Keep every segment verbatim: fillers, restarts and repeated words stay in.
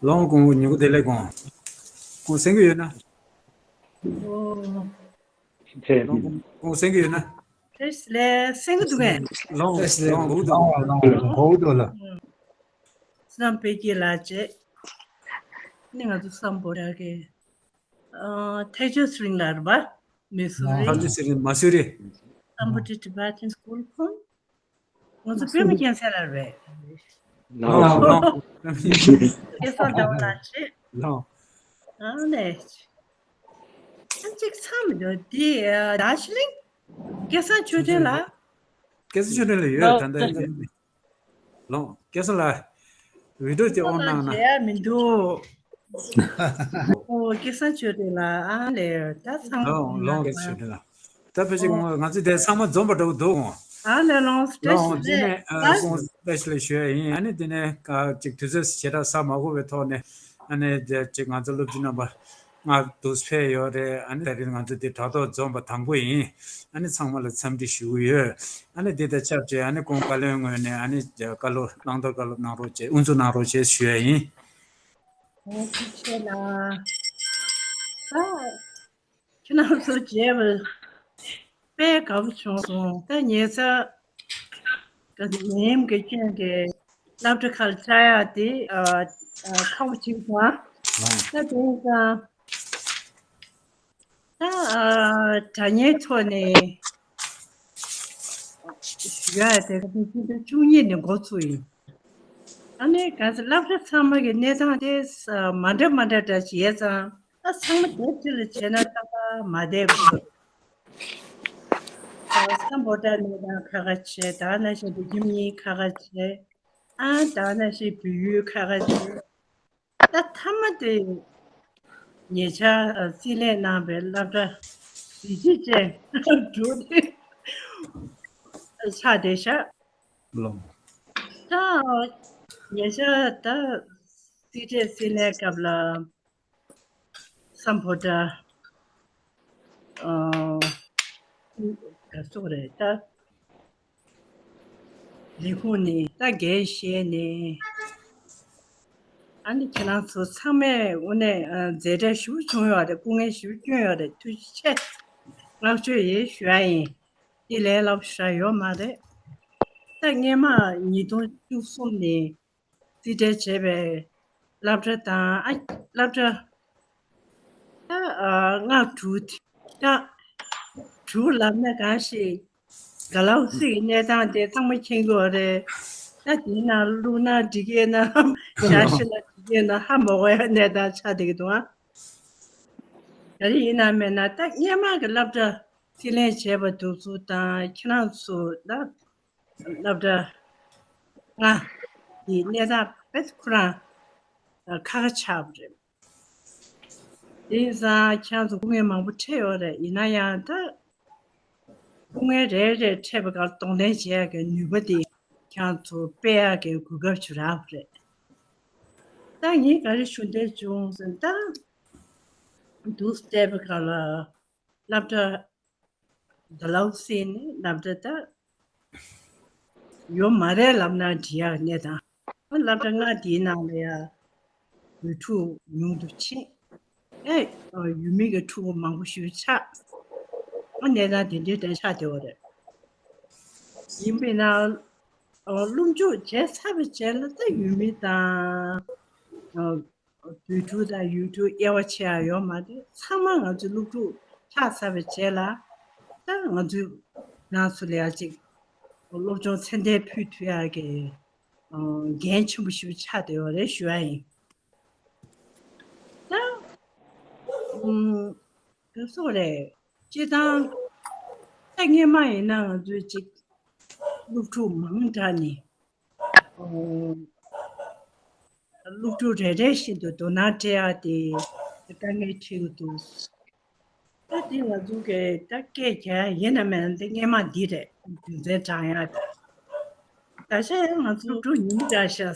ལོང་ཀོང་ཉུག་དེ་ལས་ཀོང་། ཀོང་སེང་གི་ཡོད་ན། ཨོ། ལོང་ཀོང་ཀོང་སེང་གི་ཡོད་ན། ཨེས་ལེ་སེང་གི་འདུག་གས། ལོང་ལོང་གོ་འདུག་ལོང་གོ་འདུག་ལ། སམ་པེ་ཀི་ལ་ཅེ། ནི་ང་ཚོ་སམ་བྷོ་ཊ་གི། ཨ་ཐེ་ཇོ་སི་རིང་ལ་རེད་པ། མི་སུ་རི། ཐེ་ཇོ་སི་རིང་མ་སུ་རི། སམ་བྷོ་ཊ་ཊི་བྷེ་ཊན་སི་ཀུལ་ཁོང་། ང་ཚོ་པད་མ་རྒྱལ་མཚན་ལ་རེད། ལོང་ལོང་། སྐལ་བཟང་ཟླ་བ་ལགས་རེད། ལོང་། ཨ་ནས། ཨ་གཅིག་མཚམས་འདི་ཟླ་ཤི་ལིང་། སྐལ་བཟང་ཆོས་སྒྲོན་ལགས། སྐལ་བཟང་ཆོས་སྒྲོན་ལགས་ཡོད་ད་ལྟ་ཡོད། ལོང་སྐལ་བཟང་ལགས། བི་ཌིའོ་དེ་ཨོན་གནང་ན། བྱས་མི་འདུག་ཨོ་སྐལ་བཟང་ཆོས་སྒྲོན་ལགས་ཨ་ལས་ད་ཚང་མ་ལོང་ལོང་སྐལ་བཟང་ཆོས་སྒྲོན་ལགས། ད་ཕལ་ཆེར་ཨོ་ང་ང་ཚོ་དེ་ཚང་མ་འཛོམས་པ་འདྲ་བོ་འདུག་ཨ་ལས་ལོང་སྤེ་ལོང་ཤལ་དེ་ནས་ཨ་ལས་ཁོང་སྤེ་ཤལ་ཞུ་ཡ་ཡིན། ཨ་ནི་དེ་ནས་ཨ་ཅིག་དུས་ཚོད་ཞེ་དྲག་ས་མ་གོ་བའི་ཐོག་ནས་ཨ་ནི་དེ་ཅིག་ང་ཚོ་སློབ་སྤྱི་རྣམ་པ་ང་དུས་ཕེབས་ཡོད་རེད། ཨ་ནི་ད་རིང་ང་ཚོ་དེ་དྲ་ཐོག་འཛོམས་པ་དང་པོ་ཡིན། ཨ་ནི་ཚང་མ་ལ་འཚམས་འདྲི་ཞུ་གི་ཡོད། ཨ་ནི་དེ་དང་ཆབས་ཅིག་ཨ་ནི་ཁོང་བཀའ་བློན་ངོས་ནས་ཨ་ནི་བཀའ་སློབ་བླང་དོར་བཀའ་སློབ་གནང་རོགས་བྱེད། དབུ་འཛུགས་གནང་རོགས་བྱེད་ཞུ་ཡ་ཡིན། ཨོ་ཐུགས་རྗེ་ཆེ་ལགས། ད་ཁྱེད་རང་ཚོ་མཇལ་བ་དཔེ་དགའ་པོ་བྱུང་སོང་། ད་ཉེ་ཆར་ནད་ཡམས་ཀྱི་རྐྱེན་གྱིས་སློབ་གྲྭ་ཁག་ལ་བཅར་ཡག་དེ་ཨ་ཨ་ཁག་པོ་ཆགས་སོང་ཨ། ད་དེང་སང་ད་ཨ་དྲ་བརྙན་ཐོག་ནས་ཞུ་ཡག་དེ་ཕྱི་ཟླ་བཅུ་གཉིས་ནས་འགོ་ཚུགས་ཡིན། ཨ་ནི་གང་ཟེར་སློབ་གྲྭ་ཚང་མ་གི་གནས་སྟངས་དེ་ས་མ་འདྲ་མ་འདྲ་འདྲ་ཞིག་ཡོད་ཙང་ཨ་ཚང་མ་དེབ་ཅིག་ལ་བྱས་ན་ཏག་ཏག་མ་བསྡད་པ། ཨ་སམ་བྷོ་ཊ་གནས་སྟངས་ཁ་ཁ་བྱས། ད་ནང་བཞིན་བོད་ཁྱིམ་གཉིས་ཁ་ཁ་བྱས། ཨ་ད་ནང་བཞིན་བོད་ཡུལ་ཁ་ཁ་བྱས། ད་མཐའ་མ་དེ་ཉེ་ཆར་རྩིས་ལེན་གནང་བའི་སློབ་གྲྭ་གཟི་བརྗིད་ཅན་དྲུག་དེ་ཆགས་བསྡད་ཤག་ལོ། ད་ཉེ་ཆར་ད་རྩིས་ཁྲའི་རྩིས་ལེན་སྐབས་ལ་སམ་བྷོ་ཊ་ཨ་ག་སོག་རེད་ད། ལས་ཁུངས་ནས་ད་འགན་བཞེས་ནས་ཨ་ནི་ཁྱེད་རང་ཚོ་ཚང་མས་དངོས་གནས་ཨ་མཛད་བྲེལ་ཞེ་པོ་བྱུང་ཡོད་རེད། སྐུ་ངལ་ཞེ་པོ་བསྐྱོན་ཡོད་རེད། ཐུགས་རྗེ་ཆེ། བསྔགས་བརྗོད་ཡིན་ཞུ་ཡ་ཡིན། འདི་ལས་སླ་པོ་ཞེ་དྲག་ཡོད་མ་རེད། ད་སྔས་མ་ཉིས་སྟོང་བཅུ་གསུམ་ནས་རྩིས་ཁྲ་བྱས་པའི་སློབ་གྲྭ་དང་ཨ་སློབ་གྲྭ་ད་ཨ་ལྔ་དྲུག་ད་དྲུག་ལབ་ན་གང་ཞིག་ག་ལའུ་སི་གི་གནས་སྟངས་དེ་ཚང་མ་མཁྱེན་གྱི་ཡོད་རེད། ད་དེའི་ནང་བླུགས་ན་འགྲིག་གི་ན་ཞག་བཞི་ལ་འགྲིག་གི་ན་ཧ་མ་གོ་ཡ་གནས་སྟངས་ཆགས་བསྡད་ཀྱི་འདུག་ཨ། ག་རེ་ཡིན་ན་མེད་ན་ད་སྔས་མ་གི་སློབ་གྲྭ་རྩིས་ལེན་བྱས་པ་དེ་ཚོ་དང་ཁྱེད་རང་ཚོ་ད་སློབ་གྲྭ་ལྔ་དེ་གནས་སྟངས་དཔེ་ཁོ་རང་ཁ་ཁ་ཆགས་པ་རེད། དེང་སང་ཁྱེད་རང་ཚོ་སྐུ་ངལ་མང་པོ་འཕྲད་ཡོད་རེད། ཡིན་ན་ཡང་ད་སྐུ་ངལ་རེ་རེ་འཕྲད་པའི་སྐབས་གདོང་ལེན་བྱེད་ཡག་གི་ནུས་པ་དེ་ཁྱེད་རང་ཚོ་སྤེལ་ཡག་གི་གོ་སྐབས་ཅིག་རག་པ་རེད། ད་ངས་ག་རེ་ཞུ་འདོད་བྱུང་ཟེར་ན་ད་འདུག་སེ་བལྟས་པའི་སྐབས་ལ་སློབ་གྲྭ་ག་ལའུ་སི་ནི་སློབ་གྲྭ་ད་ཡོད་མ་རེད་ལབ་ན་འགྲིག་ཡག་གནས་སྟངས། སློབ་གྲྭ་ལྔ་དེའི་ནང་ལ་ཡ་བོད་ཕྲུག་ཉུང་དུ་ཕྱིན། ཨེ་ཡུལ་མི་གི་ཕྲུ་གུ་མང་པོ་ཞིག་ཆགས། ཨ་གནས་སྟངས་དེ་འདྲའི་འདྲ་ཆགས་བསྡད་པ་རེད། ཡིན་པས་ན་སློབ་སྦྱོང་བྱས་ཚར་བའི་རྗེས་ལ་ད་ཡུལ་མི་དང་། བོད་ཕྲུག་དང་ཡུལ་གྲུ་དབྱེ་བ་ཕྱེ་ཡ་ཡོད་མ་རེད། ཚང་མ་ང་ཚོའི་སློབ་ཕྲུག་ཆགས་ཚར་བའི་རྗེས་ལ་ད་ང་ཚོའི་རང་ཚོ་ལ་ཡ་ཅིག་སློབ་སྦྱོང་ཚད་ལྡན་ཕུལ་ཐུབ་ཡ་གི་འགན་ཆེན་པོ་ཞིག་ཆགས་བསྡད་ཡོད་རེད་ཞུ་ཡ་ཡིན། ད་ཨུམ་ག་སོག་རེད། སྤྱིར་བཏང་ད་སྔས་མ་ཡིན་ན་ང་ཚོའི་ཅིག་སློབ་ཕྲུག་མང་དྲགས་ནས། སློབ་ཕྲུག་རེ་རེ་བཞིན་དུ་དོ་སྣང་སྤྲད་ཡག་དེ་དཀའ་ངལ་འཕྲད་ཀྱི་འདུག་ད་དེ་ང་ཚོ་གི་ད་སྐད་རྒྱག་ཡ་ཡིན་ན་མིན་ན་འདི་སྔས་མ་འདི་རེད། རྒྱུ་མཚན་དྲང་ཡག་དེ། ད་ཆ་ཡང་ང་ཚོ་སློབ་ཕྲུག་ཉུང་དྲགས་ཤག་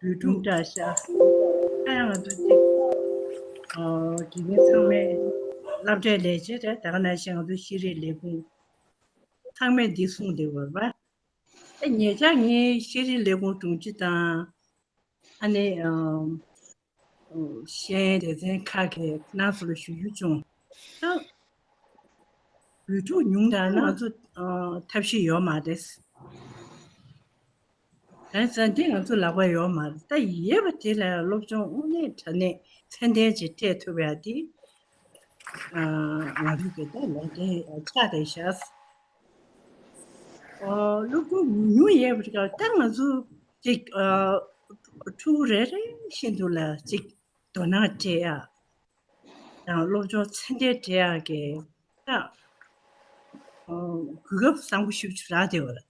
བོད་ཕྲུག་དྲགས་ཤག་ད་ཡང་ང་ཚོ་ཅིག་དགེ་རྒན་ཚང་མས་སློབ་གྲྭའི་ལས་བྱེད་རེད། ད་ག་ནང་བཞིན་ང་ཚོ་ཤེས་རིག་ལས་ཁུངས་ཚང་མས་འདི་གསུངས་བསྡད་ཡོད་རེད་པ། ད་ཉེ་ཆར་ངའི་ཤེས་རིག་ལས་ཁུངས་དྲུང་ཆེ་དང་། ཨ་ནི་ཨམ། ཤེས་ཡོན་སྡེ་ཚན་ཁག་གི་ནང་སུ་ལ་ཞུ་རྒྱུ་བྱུང་། ད་བོད་ཕྲུག་ཉུང་དྲགས་ན་ང་ཚོ་ཨ་ཐབས་ཤེས་ཡོད་མ་རེད། དེང་སང་འདི་ང་ཚོ་ལག་པ་ཡོད་མ་རེད། ད་ཡོད་པ་དེ་ལ་སློབ་སྦྱོང་དངོས་གནས་དྲང་གནས་ཚད་ལྡན་ཅིག་སྤྲད་ཐུབ་ཡ་དེ་ཨ་ང་ཚོ་གི་ད་ལས་འགན་ཆགས་བསྡད་ཤག་ཨ་སློབ་ཕྲུག་ཉུང་ཡོད་པའི་སྐབས་ད་ང་ཚོ་ཅིག་ཨ་ཕྲུ་གུ་རེ་རེ་བཞིན་དུ་ལ་ཅིག་དོ་སྣང་སྤྲད་ཡ་དང་སློབ་སྦྱོང་ཚད་ལྡན་སྤྲད་ཡ་གི་ད་ཨ་གོ་སྐབས་བཟང་པོ་ཞེ་པོ་ཅིག་རག་བསྡད་པ་རེད།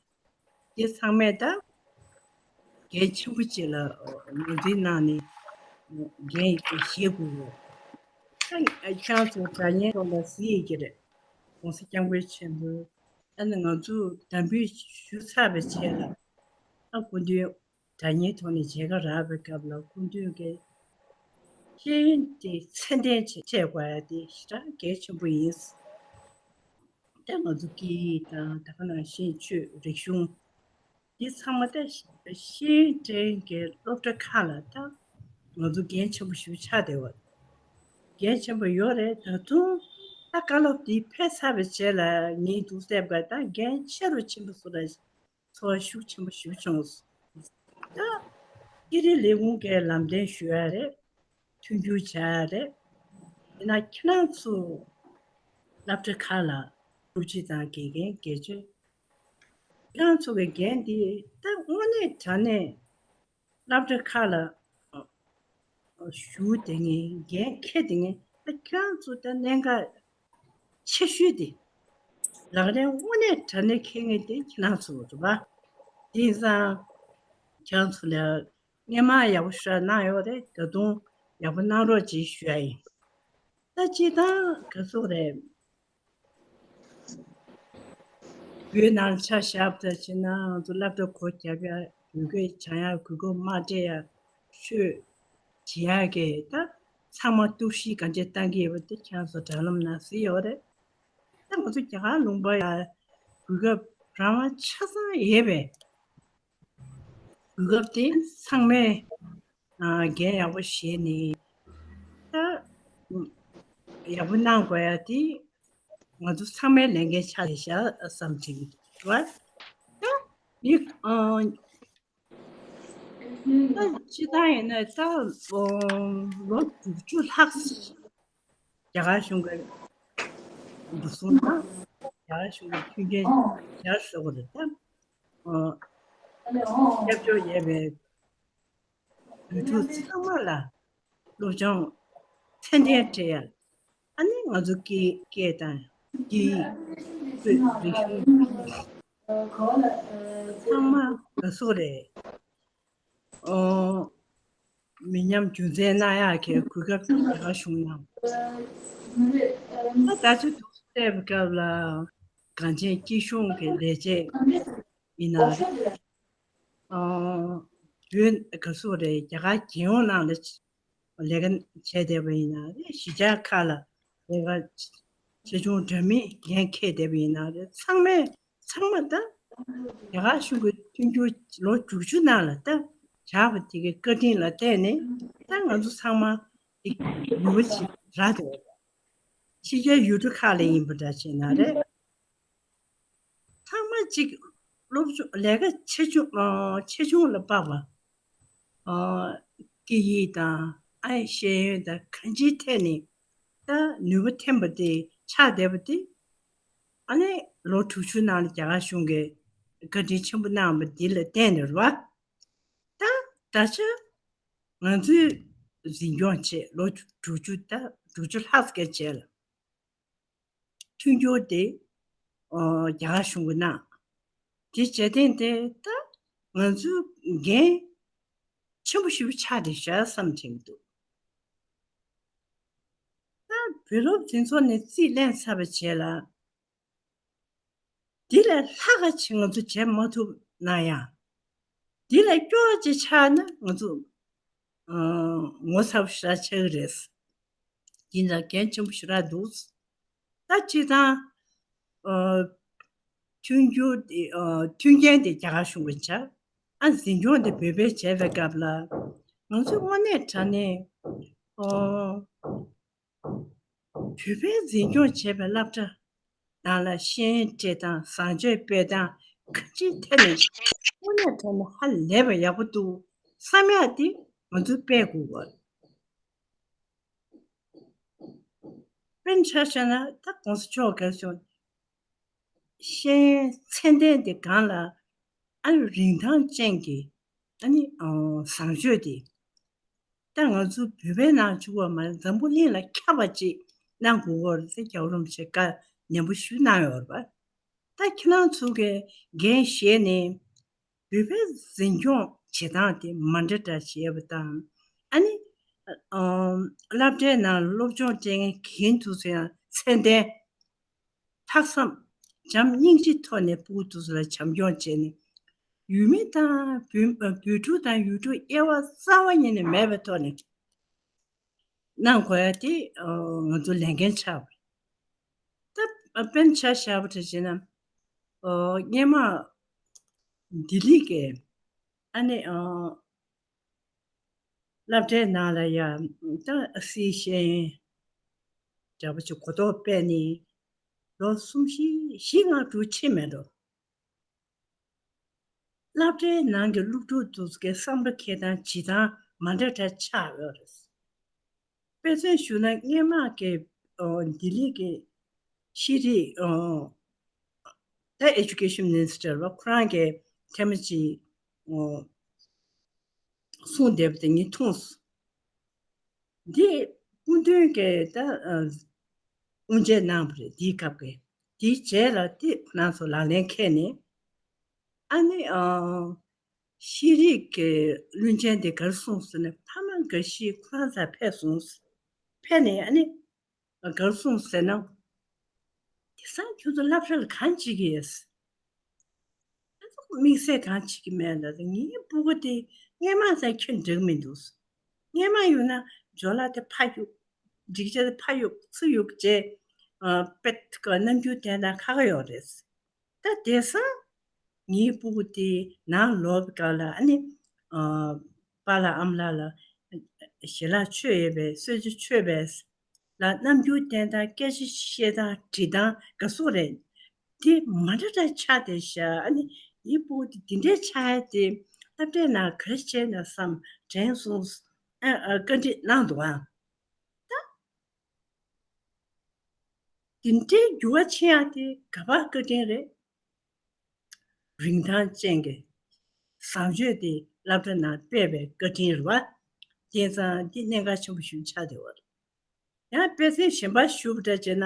དེ་ཚང་མས་ད་འགན་ཆེན་པོ་ཅིག་ལ་ངོས་འཛིན་གནང་ནས་འགན་བཞེས་དགོས་ཡོད། ད་ཁྱེད་རང་ཚོ་དྲ་བརྙན་ཐོག་ལ་གཟིགས་ཡོད་ཀྱི་རེད། ༸གོང་ས་༸སྐྱབས་མགོན་ཆེན་པོས་ཨ་ནི་ང་ཚོ་དམ་འབུལ་ཞུ་ཚར་བའི་རྗེས་ལ་ཨ་སྐུ་མདུན་དྲ་བརྙན་ཐོག་ནས་མཇལ་ཁ་རག་པའི་སྐབས་ལ་སྐུ་མདུན་གྱིས་ཤེས་ཡོན་དེ་ཚད་ལྡན་ཅིག་སྤྲད་དགོས་ཡ་དེ་ཞེ་དྲག་གལ་ཆེན་པོ་ཡིན། ད་ང་ཚོ་སྐད་ཡིག་དང་ད་ག་ནང་བཞིན་ཆོས་རིག་གཞུང་འདི་ཚང་མ་ད་ཤེས་ཡོན་ཅན་གྱི་སློབ་གྲྭ་ཁག་ལ་ད་ང་ཚོ་འགན་ཆེན་པོ་ཞིག་ཆགས་བསྡད་པ། འགན་ཆེན་པོ་ཡོད་རེད། ད་དུང་ད་བཀའ་སློབ་འདི་ཕེབས་ཚར་བའི་རྗེས་ལ་ངས་འདུག་བསྡད་པ་ད་འགན་ཆེ་རུ་ཆེན་པོ་བཟོ་ལ་ཚོར་བ་ཤུགས་ཆེན་པོ་ཞིག་བྱུང་སོང་། ད་ཤེས་རིག་ལས་ཁུངས་ཀྱི་ལམ་སྟོན་ཞུ་ཡ་རེད། མཐུན་འགྱུར་བྱ་ཡ་རེད། ཡིན་ན་ཁྱེད་རང་ཚོ་སློབ་གྲྭ་ཁག་ལ་ཧྲུའུ་ཅི་དང་དགེ་རྒན་དགེ་ཆོས་ཁྱེད་རང་ཚོ་གི་འགན་འདི་ད་དངོས་གནས་དྲང་གནས་སློབ་གྲྭ་ཁག་ལ་ཞུགས་བསྡད་མཁན་འགན་འཁྱེར་བསྡད་མཁན་ད་ཁྱེད་རང་ཚོ་ད་གནད་འགག་ཆེ་ཤོས་དེ་ལག་ལེན་དངོས་གནས་དྲང་གནས་འཁེལ་མཁན་དེ་ཁྱེད་རང་ཚོ་རེད་པ། དེང་སང་ཁྱེད་རང་ཚོ་ལ་སྔོན་མ་ཡག་པོ་ཞེ་དྲག་གནང་ཡོད་རེད། ད་དུང་ཡག་པོ་གནང་རོགས་གྱིས་ཞུ་ཡ་ཡིན། ད་སྤྱིར་བཏང་ག་ཚོད་རེད། བོད་ནང་ཆ་བཞག་པ་ད་བྱས་ན་ང་ཚོ་སློབ་གྲྭ་སྒོ་རྒྱབ་ཡ་དགོས་མཁོ་སྦྱང་ཡ་དགོས་མཁོ་དམའ་འབྲས་ཡ་ཆོས་བྱེད་ཡ་གི་ད་ཚང་མ་གཏོར་བཤིག་གང་ཅི་བཏང་གི་ཡོད་པ་དེ་ཁྱེད་རང་ཚོ་དྲ་ལམ་ནང་གཟིགས་ཡོད་རེད། ད་ང་ཚོ་རྒྱ་གར་ལུང་པ་ཡ་གོ་སྐབས་རང་དབང་ཆ་ཚང་ཡོད་པས། གོ་སྐབས་དེ་ཚང་མས་ཨ་འགན་ཡག་པོ་བཞེས་ནས་ད་ཡག་པོ་གནང་དགོས་ཡ་དེ་ང་ཚོ་ཚང་མའི་ལས་འགན་ཆགས་བསྡད་ཤག་བསམ་གྱི་འདུག་ར། ད་ཡིག་ཨ། ད་སྤྱིར་བཏང་ཡིན་ན་ད་ཨོ་ལོ་དྲུག་ཅུ་ལྷག་རྒྱ་གར་གཞུང་གི་འདུག་སོང་ན་རྒྱ་གར་གཞུང་གི་མཐུན་རྐྱེན་སྦྱར་ཟེར་བ་རེད་ད། ཨོ་སྐྱབས་བཅོལ་ཡོད་པའི་བོད་ཕྲུག་ཚང་མ་ལ་སློབ་སྦྱོང་ཚད་ལྡན་སྤྲད་ཡ། ཨ་ནི་ང་ཚོ་སྐད་སྐད་དང་སྐད་ཡིག་བོད་རིག་གཞུང་ཚང་མ་ག་སོ་རེད། ཨོ། མི་ཉམས་རྒྱུན་འཛིན་གནང་ཡག་གི་གོ་སྐབས་ཅིག་རྒྱ་གར་གཞུང་གནང་། ད་ད་ཆ་དུས་སུ་བལྟས་པའི་སྐབས་ལ་གངས་ཅན་སྐྱིད་གཤོངས་ཀྱི་ལས་བྱེད་ཡིན་ན་རེད། ཨོ། བོད་ག་སོ་རེད། རྒྱ་གར་རྒྱལ་ཡོངས་ནང་ལ་ལས་ཀ་བྱས་བསྡད་པ་ཡིན་ན་རེད། གཞིས་ཆགས་ཁག་ལ་ལས་ཀ་ཆེ་ཆུང་འདྲ་མིན་འགན་འཁྱེར་བསྡད་པ་ཡིན་ན་རེད། ཚང་མས་ཚང་མ་ད་རྒྱ་གར་གཞུང་གི་མཐུན་འགྱུར་ལོ་དྲུག་ཅུ་ནང་ལ་ད་བཞག་པ་དེ་གའི་བཀའ་དྲིན་ལ་བརྟེན་ནས་ད་ང་ཚོ་ཚང་མ་དེ་ནུས་པ་ཅིག་རག་འདུག་ཕྱི་རྒྱལ་ཡུལ་གྲུ་ཁག་ལ་ཡིན་པ་འདྲ་བྱས་ན་རེད། ཚང་མ་གཅིག་སློབ་སྦྱོང་ལས་ཀ་ཆེ་ཆུང་ཨ་ཆེ་ཆུང་ལ་དཔག་པ། ཨ་སྐད་ཡིག་དང་ཨ་ཡི་ཤེས་ཡོན་དང་གང་ཅིའི་ཐད་ནས་ད་ནུས་པ་ཐོན་པ་དེ་ཆགས་བསྡད་པ་དེ་ཨ་ནི་ལོ་དྲུག་ཅུ་ནང་ལ་རྒྱ་གར་གཞུང་གིས་བཀའ་དྲིན་ཆེན་པོ་གནང་བ་འདི་ལ་བརྟེན་ནས་རེད་བ། ད་ད་ཆ་ང་ཚོའི་འཛིན་སྐྱོང་བྱས་ལོ་དྲུག་ཅུ་ད་དྲུག་ཅུ་ལྷག་ཙམ་བྱས་ལ། མཐུན་འགྱུར་དེ་ཨོ་རྒྱ་གར་གཞུང་གིས་གནང་། དེ་བྱེད་ཐེངས་དེ་ད་ང་ཚོའི་འགན་ཆེན་པོ་ཞེ་པོ་ཆགས་བསྡད་ཤག་བསམ་དྲན་གྱི་འདུག་ད་བོད་སློབ་འཛིན་ཚོགས་ནས་རྩིས་ལེན་ཚར་བའི་རྗེས་ལ་འདི་ལས་ལྷག་ག་ཅིག་ང་ཚོ་བྱེད་མ་ཐུབ་ན་ཡང་འདི་ལས་སྐྱོ་བ་ཅིག་ཆགས་ན་ང་ཚོ་ཨ་ངོ་ཚ་པོ་ཞེ་དྲག་ཆགས་ཀྱི་རེད། ཡིན་ཙང་འགན་ཆེན་པོ་ཞེ་དྲག་འདུག་ད་སྤྱིར་བཏང་ཨ་ མཐུན་འགྱུར་དེ་ཨ་མཐུན་རྐྱེན་དེ་རྒྱ་གར་གཞུང་གིས་བྱས། ཨ་འཛིན་སྐྱོང་དེ་བོད་པས་བྱས་པའི་སྐབས་ལ། ང་ཚོས་དངོས་གནས་དྲང་གནས་ཨོ་བོད་པས་འཛིན་སྐྱོང་བྱས་པའི་སློབ་གྲྭ་ནང་ལ་ཤེས་ཡོན་སྤྲད་སྟངས། བཟང་སྤྱོད་སྤེལ་སྟངས། གང་ཅིའི་ཐད་ནས་དངོས་གནས་དྲང་གནས་ཧ་ལས་པ་ཡག་པོ་འདུག་བསམ་ཡག་དེ་ང་ཚོས་སྤེལ་དགོས་པ། དཔེར་ན་ཆ་བཞག་ན། ད་གོང་ས་མཆོག་ག་རེ་ཟེར། ཤེས་ཡོན་ཚད་ལྡན་དེ་སྒང་ལ་ཨ་ནི་རིན་ཐང་ཅན་གྱི་ཨ་ནི་ཨ་བཟང་སྤྱོད་དེ། ད་ང་ཚོ་བོད་པའི་ནང་བཅུག་པ་མ་ཟད། འཛམ་བུ་གླིང་ལ་ཁྱབ་པ་ཅིག་གནང་དགོས་ཀྱི་ཡོད་རེད་ཟེར། རྒྱལ་བ་རིན་པོ་ཆེས་བཀའ་ནན་པོ་ཞུ་གནང་ཡོད་རེད་པ། ད་ཁྱེད་རང་ཚོ་གིས་འགན་བཞེས་ནས་བོད་པའི་འཛིན་སྐྱོང་བྱེད་སྟངས་དེ་མ་འདྲ་འདྲ་བྱས་པ་དང་། ཨ་ནི་ཨམ་སློབ་གྲྭའི་ནང་སློབ་སྦྱོང་སྤྲད་མཁན་དགེ་རྒན་དེ་ཚོ་ཡང་ཚད་ལྡན། ལྷག་བསམ། བྱམས་སྙིང་རྗེའི་ཐོག་ནས་སྤུ་གུ་དེ་ཚོ་ལ་བྱམས་སྐྱོང་བྱས་ནས། ཡུལ་མི་དང་བོད་བོད་ཕྲུག་དང་ཡུལ་གྲུ་དབྱེ་བ་རྩ་བ་ཉིད་ནས་མེད་པའི་ཐོག་ནས་གནང་དགོས་ཡ་དེ་ཨ་ང་ཚོ་ལས་འགན་ཆགས་པ་རེད། ད་དཔེར་ན་ཆ་བཞག་པ་འདྲ་བྱས་ན། ཨ་སྔོན་མ་ལྡི་ལི་གི་ཨ་ནི་ཨ་སློབ་གྲྭའི་ནང་ལ་ཡ་ད་སི་ཤེས་ཡོན་འདྲ་པོ་ཅིག་གོ་རྟོགས་སྤེལ་ནས་ལོ་གསུམ་བཞི་བཞི་ལྔ་དྲུག་ཕྱིན་མེད་འགྲོ། སློབ་གྲྭའི་ནང་གི་སློབ་ཕྲུག་དེ་ཚོ་གི་བསམ་བློ་འཁྱེར་སྟངས་བྱེད་སྟངས་མ་འདྲ་འདྲ་ཆགས་ཡོད་རེད། དཔེ་མཚོན་ཞུ་ན། སྔོན་མ་གི་ཨོ་ལྡི་ལི་གི་ཤེས་རིག་ཨོ་ད་Education Minister བ་ཁོ་རང་གིས་ཐེངས་མ་གཅིག་ཨོ་གསུངས་བསྡད་པ་དེ་ངས་མཐོང་སོང་། འདི་སྐུ་མདུན་གྱིས་ད་ཨ་དབུ་འབྱེད་གནང་བ་རེད། དེའི་སྐབས་ཀྱི། དེའི་རྗེས་ལ་དེ་ཁོ་རང་ཚོ་ལག་ལེན་འཁེལ་ནས། ཨ་ནི་ཨ་ཤེས་རིག་གི་བློན་ཆེན་དེ་ག་རེ་གསུངས་ཟེར་ན། ཕ་མ་འགའ་ཞིག་ཁོ་རང་རྩར་ཕེབས་སོང་། ཕེབས་ནས་ཨ་ནི་ག་རེ་གསུངས་ཟེར་ན། དེང་སང་ཁྱོད་ཚོ་སློབ་གྲྭ་ལ་གང་བྱེད་ཀྱི་ཡོད། ཨ་ཚོ་དམིགས་བསལ་གང་བྱེད་ཀྱི་མེད་ལ། ངའི་སྤུ་གུ་དེ་སྔོན་མ་ཙམ་ཁྱོད་འགྲིག་མི་འདུག། སྔོན་མ་ཡོད་ན་ཇོ་ལགས་དེ་ཕར་གཡུག། སྒྲིག་ཆས་དེ་ཕར་གཡུག་ཚུར་གཡུག་བྱས། ཨ་དཔེ་ཁ་རྣམ་འགྱུར་བསྟན་སྟངས་ཁག་ཁག་ཡོད་རེད། ད་དེང་སང་ངའི་སྤུ་གུ་དེ་ནང་ལོག་པའི་སྐབས་ལ་ཨ་ནི་ཨ་པཱ་ལགས་ཨ་མ་ལགས་ལ་ཞལ་ལག་མཆོད་ཡས་པས། གསོལ་ཇ་མཆོད་པས་ལ། རྣམ་འགྱུར་བསྟན་སྟངས། སྐད་ཆ་བཤད་སྟངས། བྲིས་སྟངས་དགའ་སོ་རེད། དེ་མ་འདྲ་འདྲ་ཆགས་བསྡད་ཤག། ཨ་ནི་ངའི་སྤུ་གུ་དེ་འདི་འདྲའི་ཆགས་ཡ་དེ་སློབ་གྲྭའི་ནང་ག་རེ་བྱས་ན་བསམ་དྲན་སོང་། ཨ་ཨ་བཀའ་འདྲི་གནང་འདུག་ཨ། ད་དེ་འདྲའི་འགྱུར་བ་ཕྱིན་ཡག་དེ་ག་པར་བཀའ་དྲིན་རེད། རིན་ཐང་ཅན་གྱི་བཟང་སྤྱོད་དེ་སློབ་གྲྭ་ནང་སྤེལ་བའི་བཀའ་དྲིན་རེད་པ། དེང་སང་འདི་གནད་འགག་ཆེན་པོ་ཞིག་ཆགས་བསྡད་པ་རེད། ཡང་དཔེ་མཚོན་གཞན་པ་ཞུ་བ་འདྲ་བྱས་ན།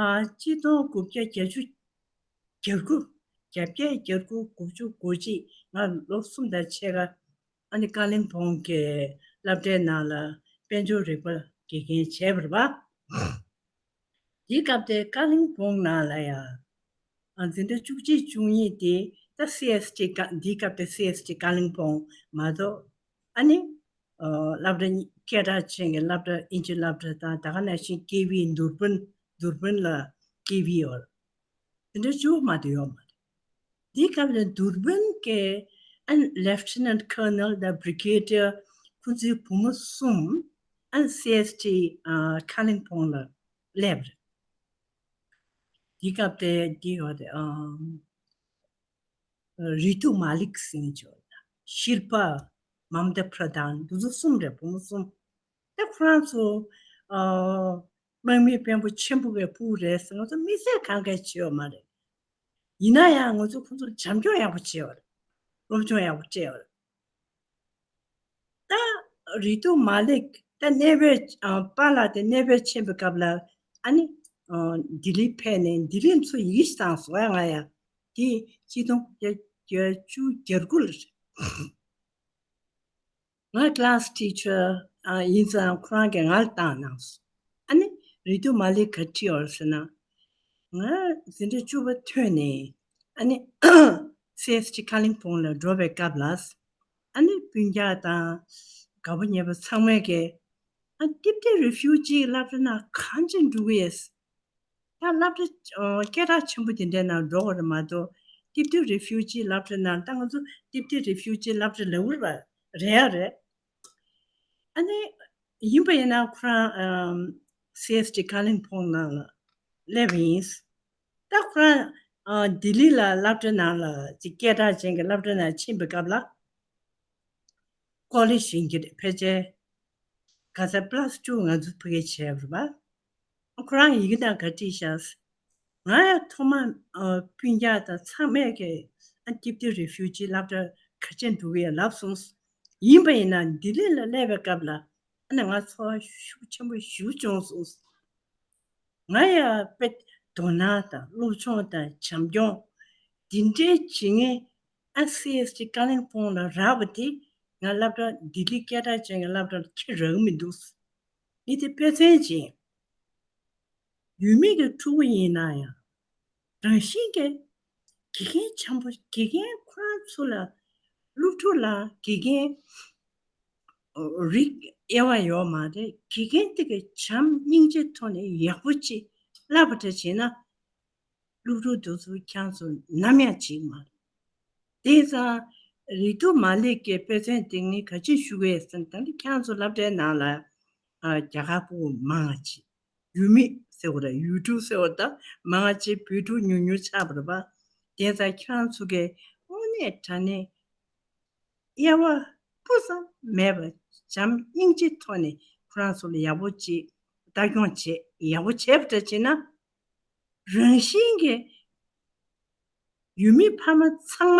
ཨ་གཅིག་སྟོང་དགུ་བརྒྱ་བརྒྱད་ཅུ་གྱ་དགུ། བརྒྱད་བརྒྱ་གྱ་དགུ། དགུ་བཅུ་གོ་གཅིག། ང་ལོ་གསུམ་དང་ཕྱེད་ཀ་ཨ་ནི་ཀ་ལིང་བོང་གི་སློབ་གྲྭའི་ནང་ལ་དཔལ་འབྱོར་རིག་པ་དགེ་རྒན་བྱས་པ་རེད་པ། དེའི་སྐབས་དེ་ཀ་ལིང་བོང་ནང་ལ་ཡང་ཨ་འཛིན་གྲྭ་བཅུ་གཅིག་བཅུ་གཉིས་དེ་ད་སི་ཨེས་ཊི་ཀ། དེའི་སྐབས་དེ་སི་ཨེས་ཊི་ཀ་ལིང་བོང་མ་གཏོགས། ཨ་ནི་ཨ་སློབ་གྲྭ་སྐད་གྲགས་ཅན་གྱི་སློབ་གྲྭ། དབྱིན་ཇི་སློབ་གྲྭ་དང་། ད་ག་ནང་བཞིན་ཀེ་བི། དུར་བིན། དུར་བིན་ལ་ཀེ་བི་ཡོད། དེ་འདྲ་བཅུ་མ་གཏོགས་ཡོད་མ་རེད། འདིའི་སྐབས་ལ་དུར་བིན་གྱི་ཨ་ནི་Lieutenant Colonel དང་Brigadier ཁོང་ཚོའི་བུ་མོ་གསུམ་ཨ་ནི་སི་ཨེས་ཊི་ཨ་ཀ་ལིང་བོང་ལ་སླེབས་རེད། འདིའི་སྐབས་དེ་འདི་ཡོད་རེད། ཨ་རི་ཏུ་མ་ལིག་ཟེར་མཁན་ཅིག་ཡོད་རེད། ཤིལ་པ། མམ་དཱ་པྲ་དཱན། འདི་ཚོ་གསུམ་རེད། བུ་མོ་གསུམ། ད་ཁོ་རང་ཚོ་ཨ་དམག་མི་དཔོན་པོ་ཆེན་པོ་གི་སྤུ་གུ་རེད་ཟེར་ང་ཚོ་དམིགས་བསལ་གང་གས་བྱས་ཡོད་མ་རེད། ཡིན་ན་ཡང་ང་ཚོ་ཁོ་ཚོ་བྱམས་སྐྱོང་ཡག་པོ་བྱས་ཡོད་རེད། སློབ་སྦྱོང་ཡག་པོ་སྤྲད་ཡོད་རེད། ད་རི་ཏུ་མ་ལིག་ད་གནས་སྤོས། ཨ་པཱ་ལགས་དེ་གནས་སྤོས་ཕྱིན་པའི་སྐབས་ལ་ཨ་ནི་ཨ་ལྡི་ལི་ཕེབས་ནས་ལྡི་ལི་ཚུར་ཡི་གེ་ཞིག་བཏང་སོང་། ཨ་ང་ཡ་དེ་གཅིག་སྟོང་དགུ་བརྒྱ་བརྒྱད་ཅུ་གྱ་དགུ་ལ་རེད། ང་class teacher ཨ་ཡིན་ཙང་ཁོ་རང་གིས་ང་ལ་བཏང་གནང་སོང་། ཨ་ནི་རི་ཏུ་མ་ལིག་ག་རེ་བྲིས་ཡོད་ཟེར་ན། ང་འཛིན་གྲྭ་བཅུ་པ་ཐོན་ནས་ཨ་ནི་སི་ཨེས་ཊི་ཀ་ལིང་བོང་ལ་འགྲོ་བའི་སྐབས་ལ། ཨ་ནི་སྤུན་ཀྱག་དང་དགའ་པོ་ཉེ་པོ་ཚང་མས་ཀྱིས་ཨ་ཏིབ་ཏི་རི་ཕིའུ་ཇི་སློབ་གྲྭ་ནང་གང་ཅི་འགྲོ་གི་ཡོད། ད་སློབ་གྲྭ་ཨ་སྐད་གྲགས་ཆེན་པོ་དེ་འདྲའི་ནང་འགྲོ་བ་རེད་མ་གཏོགས། ཏིབ་ཏི་རི་ཕིའུ་ཇི་སློབ་གྲྭ་ནང་། ད་ང་ཚོ་ཏིབ་ཏི་རི་ཕིའུ་ཇི་སློབ་གྲྭ་ལབ་ཀྱི་རེད་པ། རེད་ཡ་རེད། ཨ་ནི་ཡིན་པ་ཡིན་ན་ཁོ་རང་ཨམ་སི་ཨེས་ཊི་ཀ་ལིང་པོང་ནང་ལ་སླེབས་པ་ཡིན། ད་ཁོ་རང་ཨ་ལྡི་ལི་ལ་སློབ་གྲྭ་ནང་ལ་ཅིག་སྐད་གྲགས་ཅན་གྱི་སློབ་གྲྭ་ནང་ཕྱིན་པའི་སྐབས་ལ། ཀོ་ལེཇ་ཡིན་གྱི་རེད། ཕལ་ཆེར་ག་ས་པ་ལ་སི་ཊུ་ང་ཚོ་ཕ་གིར་བྱས་པ་རེད་པ། ཁོ་རང་ཡི་གེ་ནང་ག་བྲིས་ཤག་ང་ཡང་ཐོག་མ་ཨ་སྤུན་ཀྱག་དང་ཚང་མས་ཀྱི་ཨ་ཏིབ་ཏི་རི་ཕིའུ་ཇི་སློབ་གྲྭ་ག་ཅན་འགྲོ་གི་ཡོད་ལབ་སོང་། ཡིན་པ་ཡིན་ན་ལྡི་ལི་ལ་སླེབས་པའི་སྐབས་ལ་ཨ་ནི་ང་ཚོར་བ་ཤུགས་ཆེན་པོ་ཞེ་པོ་བྱུང་སོང་། ང་ཡང་དཔེ་དོ་སྣང་དང་སློབ་སྦྱོང་དང་བྱམས་སྐྱོང་འདི་འདྲའི་བྱེད་མཁན་ཨ་སི་ཨེས་ཊི་ཀ་ལིང་པོང་ལ་རག་པ་དེ། ང་སློབ་གྲྭ་ལྡི་ལི་སྐད་གྲགས་ཅན་གྱི་སློབ་གྲྭ་ལ་ཁྱེར་རག་གི་མི་འདུག་མི་དེ་དཔེ་མཚོན་ཅན། ཡུལ་མི་གི་ཕྲུ་གུ་ཡིན་ན་ཡང་རང་བཞིན་གྱིས་དགེ་རྒན་བྱམས་པོ། དགེ་རྒན་ཁོ་རང་ཚོ་ལ་སློབ་ཕྲུག་ལ་དགེ་རྒན་རིགས་དབྱེ་བ་ཡོད་མ་རེད། དགེ་རྒན་དེ་གི་བྱམས་སྙིང་རྗེའི་ཐོག་ནས་ཡག་པོ་ཅིག་བསླབ་པ་འདྲ་བྱས་ན། སློབ་ཕྲུག་དེ་ཚོ་ཁྱེད་ཚོ་ནམ་ཡང་བརྗེད་མ་རེད། དེང་སང་རིགས་དུ་མ་ལེགས་ཀྱི་དཔེ་མཚོན་དེ་ངས་ག་ཅི་ཞུ་གི་ཡོད་ཟེར་ན། ད་ནི་ཁྱེད་ཚོ་སློབ་གྲྭའི་ནང་ལ་ཨ་རྒྱ་གར་ཕྲུ་གུ་མང་ང་ཅིག་ཡུལ་མི་ཟེར་བ་རེད། ཡུལ་གྲུ་ཟེར་བ་དང་མང་ང་ཅིག་བོད་ཕྲུག་ཉུང་ཉུང་ཆགས་པ་རེད་པ། དེང་སང་ཁྱེད་ཚོ་གིས་དངོས་གནས་དྲང་གནས་དབྱེ་བ་སྤུ་ཙམ་མེད་པར་བྱམས་སྙིང་རྗེའི་ཐོག་ནས་ཁོ་རང་ཚོ་ལ་ཡག་པོ་ཅིག་ལྟ་སྐྱོང་བྱེད། ཡག་པོ་བྱས་པ་འདྲ་བྱས་ན། རང་བཞིན་གྱིས་ཡུལ་མི་ཕ་མ་ཚང་མ་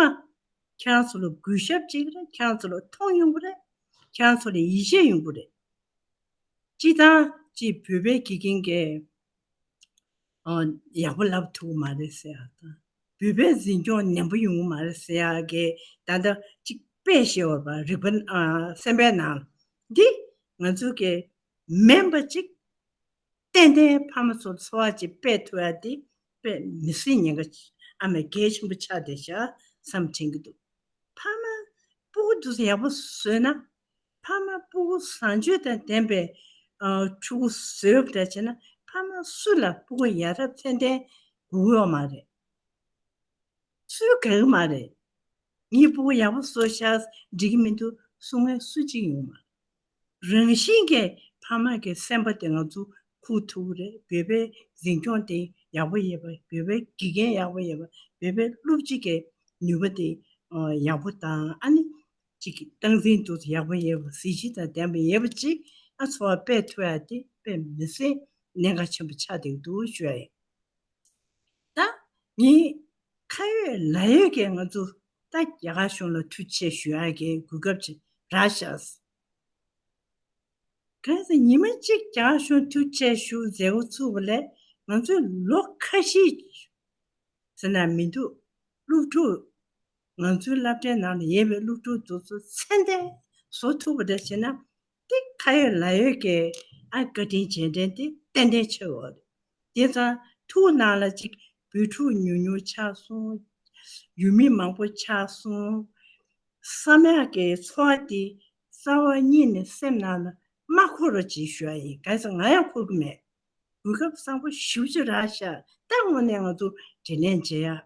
ཁྱེད་རང་ཚོ་ལ་གུས་ཞབས་བྱེད་ཀྱི་རེད། ཁྱེད་རང་ཚོ་ལ་མཐོང་ཡོང་གི་རེད། ཁྱེད་རང་ཚོ་ལ་ཡིད་ཆེས་ཡོང་གི་རེད། སྤྱིར་བཏང་སྤྱིར་བོད་པའི་དགེ་རྒན་གྱི་ཨ་ཡག་པོ་ལབ་ཐུབ་ཀྱི་མ་རེད་ཟེར་ཡག་དང་། བོད་པའི་འཛིན་སྐྱོང་ནན་པོ་ཡོང་གི་མ་རེད་ཟེར་ཡག་གི་ད་ལྟ་ཅིག་དཔེ་བཤད་པ་རིག་པ་ཨ་སེམས་པའི་ནང་འདི་ང་ཚོ་གི་མིན་པ་ཅིག་ཏན་ཏན་ཕ་མ་ཚོར་འཚོ་བ་ཅིག་སྤེལ་ཐུབ་ཡག་དེ་དཔེ་མི་སྲིད་ཉེན་ཁ་ཨ་མ་གལ་ཆེན་པོ་ཆགས་བསྡད་ཤག་བསམ་དྲན་གྱི་འདུག་ཕ་མ་སྤུ་གུ་དེ་ཚོ་ཡག་པོ་བཟོས་ན། ཕ་མ་སྤུ་གུ་བཟང་སྤྱོད་དང་ལྡན་པའི་ཨ་ཕྲུ་གུ་བཟོས་པ་འདྲ་བྱས་ན། ཕ་མ་སུ་ལ་སྤུ་གུ་ཡ་རབས་ཚད་ལྡན་དགོས་ཡོད་མ་རེད། སུས་དགའ་གི་མ་རེད། ངའི་སྤུ་གུ་ཡག་པོ་བཟོས་ཤག་འགྲིག་གི་མི་འདུག་གསུང་མཁན་སུ་གཅིག་ཡོང་མ་རེད། རང་བཞིན་གྱིས་ཕ་མ་གི་སེམས་པ་དེ་ང་ཚོ་ཁུག་ཐུབ་ཀྱི་རེད། བོད་པའི་འཛིན་སྐྱོང་དེ་ཡག་པོ་ཡོད་པ། བོད་པའི་དགེ་རྒན་ཡག་པོ་ཡོད་པ། བོད་པའི་སློབ་སྤྱི་གི་ནུས་པ་དེ་ཨ་ཡག་པོ་དང་། ཨ་ནི་གཅིག་གི་སྟངས་འཛིན་དུ་ཡག་པོ་ཡོད་པ། གཟི་བརྗིད་དང་ལྡན་པ་ཡོད་པ་ཅིག་ཨ་འཚོ་བ་སྤེལ་ཐུབ་ཡག་དེ་དཔེ་མི་སྲིད་གནད་འགག་ཆེན་པོ་ཆགས་བསྡད་འདུག་ཞུ་ཡ་ཡིན། ད་ངས་ཁ་ཡོད་ལག་ཡོད་ཀྱིས་ང་ཚོ་ད་རྒྱ་གར་གཞུང་ལ་ཐུགས་རྗེ་ཆེ་ཞུ་ཡག་གི་གོ་སྐབས་ཅིག་རག་ཤག་གང་ཟེར་ཉི་མ་གཅིག་རྒྱ་གར་གཞུང་ཐུགས་རྗེ་ཆེ་ཞུ་མཛད་འགོ་ཚུགས་པ་ལས་ང་ཚོས་ལོ་ཁ་ཤས་ཟེར་ན་མི་འདུག་སློབ་ཕྲུག་ང་ཚོའི་སློབ་གྲྭའི་ནང་ལ་ཡོད་པའི་སློབ་ཕྲུག་དེ་ཚོ་ཚད་ལྡན་བཟོ་ཐུབ་པ་འདྲ་བྱས་ན། དེ་ཁ་ཡོད་ལག་ཡོད་ཀྱི་ཨ་བཀའ་དྲིན་རྗེས་དྲན་དེ་ཏན་ཏན་ཆགས་ཡོད་རེད། དེ་ཙང་ཐུགས་ནང་ལ་ཅིག་བོད་ཕྲུག་ཉུང་ཉུང་ཆགས་སོང་། ཡུལ་མི་མང་པོ་ཆགས་སོང་། བསམ་ཡག་གི་ཚོར་བ་དེ་རྩ་བ་ཉིད་ནས་སེམས་ནང་ལ་མ་འཁོར་རོགས་ཅེས་ཞུ་ཡ་ཡིན། གང་ཟེར་ང་ཡང་འཁོར་གི་མེད། གོ་སྐབས་བཟང་པོ་ཞེ་པོ་ཅིག་རག་ཤག་ད་དངོས་གནས་ང་ཚོ་དྲིན་ལན་འཇལ་ཡ།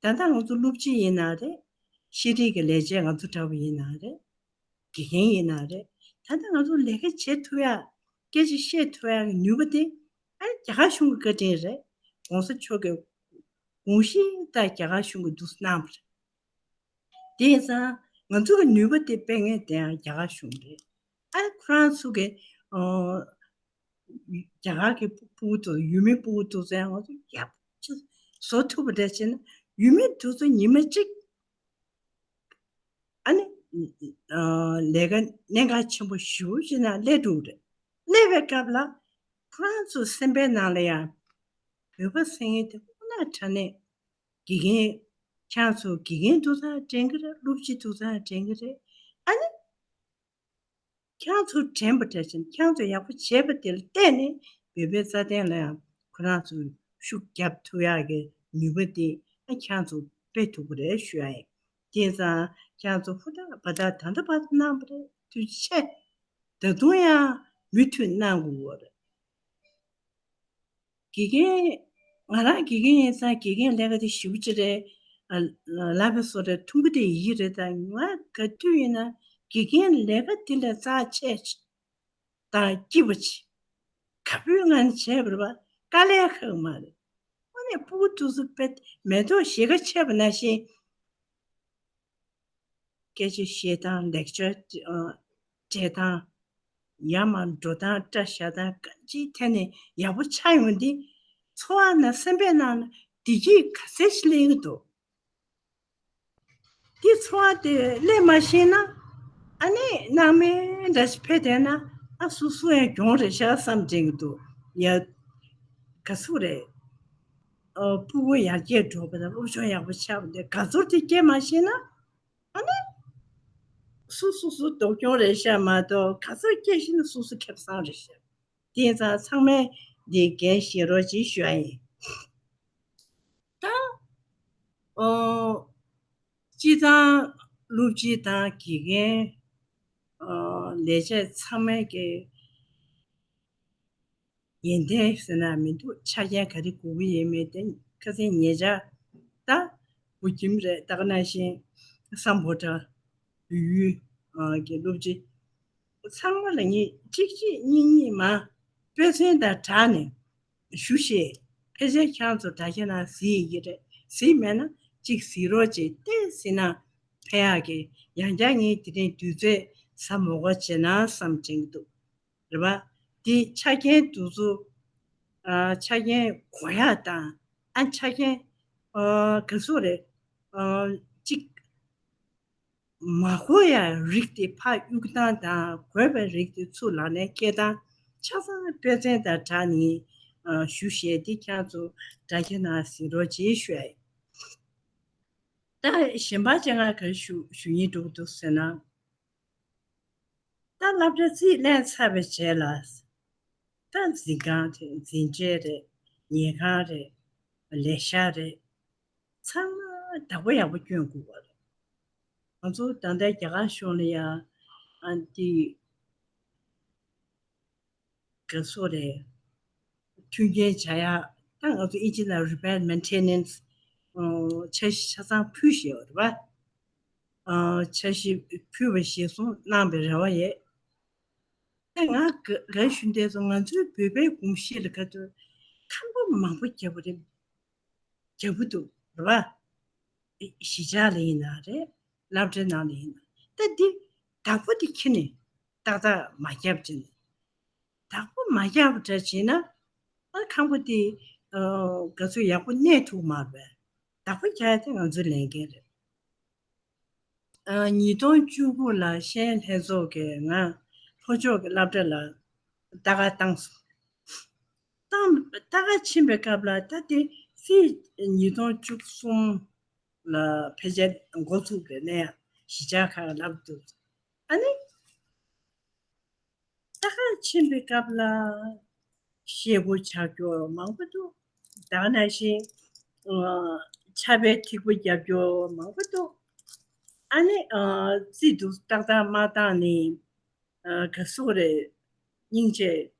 ད་ལྟ་ང་ཚོ་སློབ་སྤྱི་ཡིན་ན་རེད། ཤེས་རིག་གི་ལས་བྱེད་ང་ཚོ་འདྲ་བོ་ཡིན་ན་རེད། དགེ་རྒན་ཡིན་ན་རེད། ད་ལྟ་ང་ཚོ་ལས་ཀ་བྱེད་ཐུབ་ཡ། སྐད་ཆ་བཤད་ཐུབ་ཡ་གི་ནུས་པ་དེ་ཨ་རྒྱ་གར་གཞུང་གི་བཀའ་དྲིན་རེད། ༸གོང་ས་མཆོག་གིས་དགོངས་བཞེས་ད་རྒྱ་གར་གཞུང་གིས་འདུག་གནང་བ་རེད། དེ་ཡིན་ཙང་ང་ཚོ་གི་ནུས་པ་དེ་སྤེལ་མཁན་དེ་ཡང་རྒྱ་གར་གཞུང་རེད། ཨ་ཁོ་རང་ཚོ་གི་ཨོ་རྒྱ་གར་གྱི་སྤུ་སྤུ་གུ་དེ་ཚོ། ཡུལ་མི་སྤུ་གུ་དེ་ཚོ་ཡང་ང་ཚོ་ཡག་པོ་ཅིག་བཟོ་ཐུབ་པ་འདྲ་བྱས་ན། ཡུལ་མི་དེ་ཚོ་ཉི་མ་གཅིག་ཨ་ནི་ཨ་ལས་ཀ་གནད་འགག་ཆེན་པོ་ཞེ་པོ་ཅིག་ནང་སླེབས་འགྲོ་གི་རེད། སླེབས་པའི་སྐབས་ལ་ཁོ་རང་ཚོ་སེམས་པའི་ནང་ལ་ཡང་བོད་པ་ཟེར་མཁན་དེ་དངོས་གནས་དྲང་གནས་དགེ་རྒན། ཁྱེད་ཚོ་དགེ་རྒན་དེ་ཚོ་དྲན་གྱི་རེད། སློབ་སྤྱི་དེ་ཚོ་དྲན་གྱི་རེད། ཨ་ནི་ཁྱེད་ཚོ་དྲན་པ་འདྲ་བྱས་ན། ཁྱེད་ཚོ་ཡག་པོ་བྱས་པ་དེ་ལ་བརྟེན་ནས་བོད་པའི་རྩ་དོན་ལ་ཡང་ཁོ་རང་ཚོས་ཤུགས་རྒྱབ་ཐུབ་ཡག་གི་ནུས་པ་དེ་ཨ་ཁྱེད་ཚོ་སྤེལ་ཐུབ་ཀྱི་རེད་ཞུ་ཡ་ཡིན། དེ་ཙང་ཁྱེད་ཚོ་ཧུར་ཐག་འབད་ཐག་ད་ལྟ་བར་དུ་གནང་བ་རེད། ཐུགས་རྗེ་ཆེ། ད་དུང་ཡང་མུ་མཐུད་གནང་དགོས་པ་རེད། དགེ་རྒན་ ང་རང་དགེ་རྒན་ཡིན་ཙང་དགེ་རྒན་ལས་ཀ་དེ་ཞེ་པོ་ཅིག་རེད། ཨ་ལ་བའི་བཟོ་འདྲ་ཐུང་པོ་དེ་ཡི་གེ་རེད། ད་ང་ག་དུས་ཡིན་ན་དགེ་རྒན་ལས་ཀ་དེ་ལས་རྩ་ཆེ་དང་སྐྱིད་པོ་ཆེ། ག་བུའི་ངང་ནས་བྱས་པ་རེད་པ། དཀའ་ལས་ཁག་མ་རེད། ཨ་ནི་སྤུ་གུ་དེ་ཚོ་དཔེ་མེ་ཏོག་ཞལ་ཁ་ཕྱེ་བ་ནང་བཞིན། སྐད་ཆ་བཤད་སྟངས། ལེགས་ཆ་སྤྲད་སྟངས། ཡར་མར་འགྲོ་སྟངས། སྐྲ་བཞར་སྟངས། གང་ཅིའི་ཐད་ནས་ཡག་པོ་ཆགས་ཡོང་དུས། ཚོར་བ་ནང་སེམས་པའི་ནང་ལ་བདེ་སྐྱིད་ག་ཚད་ཅིག་སླེབས་ཀྱི་འདུག་དེ་ཚོར་བ་དེ་སླེབས་མ་ཤེས་ན། ཨ་ནི་སྣང་མེད་འདྲ་ཞིག་ཕེབས་བསྡད་ན། ཨ་སོ་སོ་ཡང་གྱོང་རེད་ཤག་བསམ་དྲན་གྱི་འདུག་ཡ། ག་ཚོད་རེད། ཨ་སྤུ་གུ་ཡར་རྒྱས་འགྲོ་བ་དང་སློབ་སྦྱོང་ཡག་པོ་ཆགས་པ་དེ་དགའ་ཚོར་དེ་སྐྱེ་མ་ཤེས་ན། ཨ་ནི་སོ་སོ་སོ་སྡུག་གྱོང་རེད་ཤག་མ་གཏོགས། ག་ཚོད་སྐྱེ་ཤེས་ན་སོ་སོ་ཁེ་བཟང་རེད་ཤག་དེ་ཡིན་ཙང་ཚང་མས་འདི་འགན་བཞེས་རོགས་གྱིས་ཞུ་ཡ་ཡིན། ད་ཨོ་སྤྱི་བཏང་སློབ་སྤྱི་དང་དགེ་རྒན། ཨོ་ལས་བྱེད་ཚང་མས་ཀྱི་ཡོན་ཏན་ཟེར་ན་མི་འདུག་ཆ་རྐྱེན་ག་རེ་དགོས་ཀྱི་ཡོད་མེད་དེ་ཁ་སང་ཉེ་ཆར་ད་བུ་ཁྱིམ་རེད། ད་ག་ནང་བཞིན་སམ་བྷོ་ཊ་བོད་ཡུལ་གྱི་སློབ་སྤྱི་ཚང་མ་ལ་ངས་གཅིག་གཅིག་གཉིས་གཉིས་མ་དཔེ་མཚོན་དང་སྦྲགས་ནས་ཞུ་ཞེས། ཕལ་ཆེར་ཁྱེད་རང་ཚོ་དྲ་རྒྱ་ནང་གཟིགས་ཡི་གེ་རེད། གཟིགས་མེད་ན་གཅིག་གཟིགས་རོགས་བྱེད། ཏོག་ཙམ་གཟིགས་ན་ཕན་ཡག་གི། ཡང་བསྐྱར་ངས་དེ་རིང་དུས་ཚོད་ཟ་མ་དགོས་བྱས་ན་བསམ་དྲན་གྱི་འདུག་རེད་པ། དེ་ཆ་རྐྱེན་དེ་ཚོ། ཨ་ཆ་རྐྱེན་དགོས་ཡག་དང་། ཨ་ཆ་རྐྱེན་ཨ་ག་ཚོད་རེད། ཨ་གཅིག་མ་དགོས་ཡག་རིགས་དེ་ཕར་གཡུག་སྟངས་དང་། དགོས་པའི་རིགས་དེ་ཚུར་ལག་ལེན་འཁྱེར་སྟངས་ཆ་ཚང་དཔེ་མཚོན་དང་སྦྲགས་ནས་ཨ་ཞུ་ཞེས་དེ་ཁྱེད་ཚོ་དྲ་རྒྱ་ནང་གཟིགས་རོགས་བྱེད་ཞུ་ཡ་ཡིན། ད་གཞན་པ་ཅིག་ང་ག་རེ་ཞུ་ཞུ་སྙིང་འདོད་འདུག་ཟེར་ན། ད་སློབ་གྲྭ་རྩིས་ལེན་ཚར་བའི་རྗེས་ལ། ད་འཛིན་ཁང་རེད། འཛིན་གྲྭ་རེད། ཉལ་ཁང་རེད། ལས་ཤག་རེད། ཚང་མ་བདག་པོ་ཡག་པོ་སྐྱོན་དགོས་པ་རེད། ང་ཚོ་ད་ལྟ་རྒྱ་གར་གཞུང་ལ་ཡང་ཨ་འདི་ག་ཚོད་རེད། མཐུན་རྐྱེན་བྱ་ཡག་ད་ང་ཚོ་ཨིན་ཇི་ལ་repair maintenance འཆར་གཞི་ཆ་ཚང་ཕུལ་ཞེས་པ་རེད་པ། འཆར་གཞི་ཕུལ་བ་གཞིར་བཟུང་གནང་བའི་རེ་བ་ཡོད། ད་ང་ག་ག་ཞུ་འདོད་སོང་། ང་ཚོའི་བོད་པའི་གོམས་གཤིས་ལ་ག་ཚོད་ཁང་པ་མང་པོ་རྒྱབ་པ་རེད། རྒྱབ་ཀྱི་འདུག་རེད་པ། གཞིས་ཆགས་ལ་ཡིན་ན་རེད། སློབ་གྲྭའི་ནང་ལ་ཡིན་ན། ད་འདི་བདག་པོ་དེ་ཁྱེར་ནས་ཏག་ཏག་མ་བརྒྱབ་བྱས་ནས། བདག་པོ་མ་བརྒྱབ་འདྲ་བྱས་ན། ཨ་ཁང་པ་དེ་ཨ་ག་ཚོད་ཡག་པོ་གནས་ཐུབ་མ་རེད་པས། བདག་པོ་རྒྱག་ཡ་དེ་ང་ཚོའི་ལས་འགན་རེད། ཨ་ཉིས་སྟོང་བཅུ་དགུ་ལ་ཤེས་ཡོན་ལྷན་ཚོགས་ཀྱིས་ང་ལྷོ་ཕྱོགས་ཀྱི་སློབ་གྲྭ་ལ་ལྟ་ག་བཏང་སོང་། བཏང་ལྟ་ག་ཕྱིན་པའི་སྐབས་ལ། ད་དེ་སྲིད་ཉིས་སྟོང་བཅུ་གསུམ་ལ་ཕལ་ཆེར་འགོ་ཚུགས་པའི་གནས་ཡང་གཞིས་ཆགས་ཁག་ལབ་འདུག་ཨ་ནི། ལྟ་ག་ཕྱིན་པའི་སྐབས་ལ་ཤེལ་སྒོ་ཆག་རྒྱུ་མང་པོ་འདུག་ད་ག་ནང་བཞིན་ཨ་ཆར་པའི་ཐིགས་པ་བརྒྱབ་རྒྱུ་མང་པོ་འདུག་ཨ་ནི་ཨ་རྩིས་འདུག་ཏག་ཏག་མ་བཏང་ནས་ཨ་ག་ཟེར་དགོས་རེད། སྙིང་རྗེ།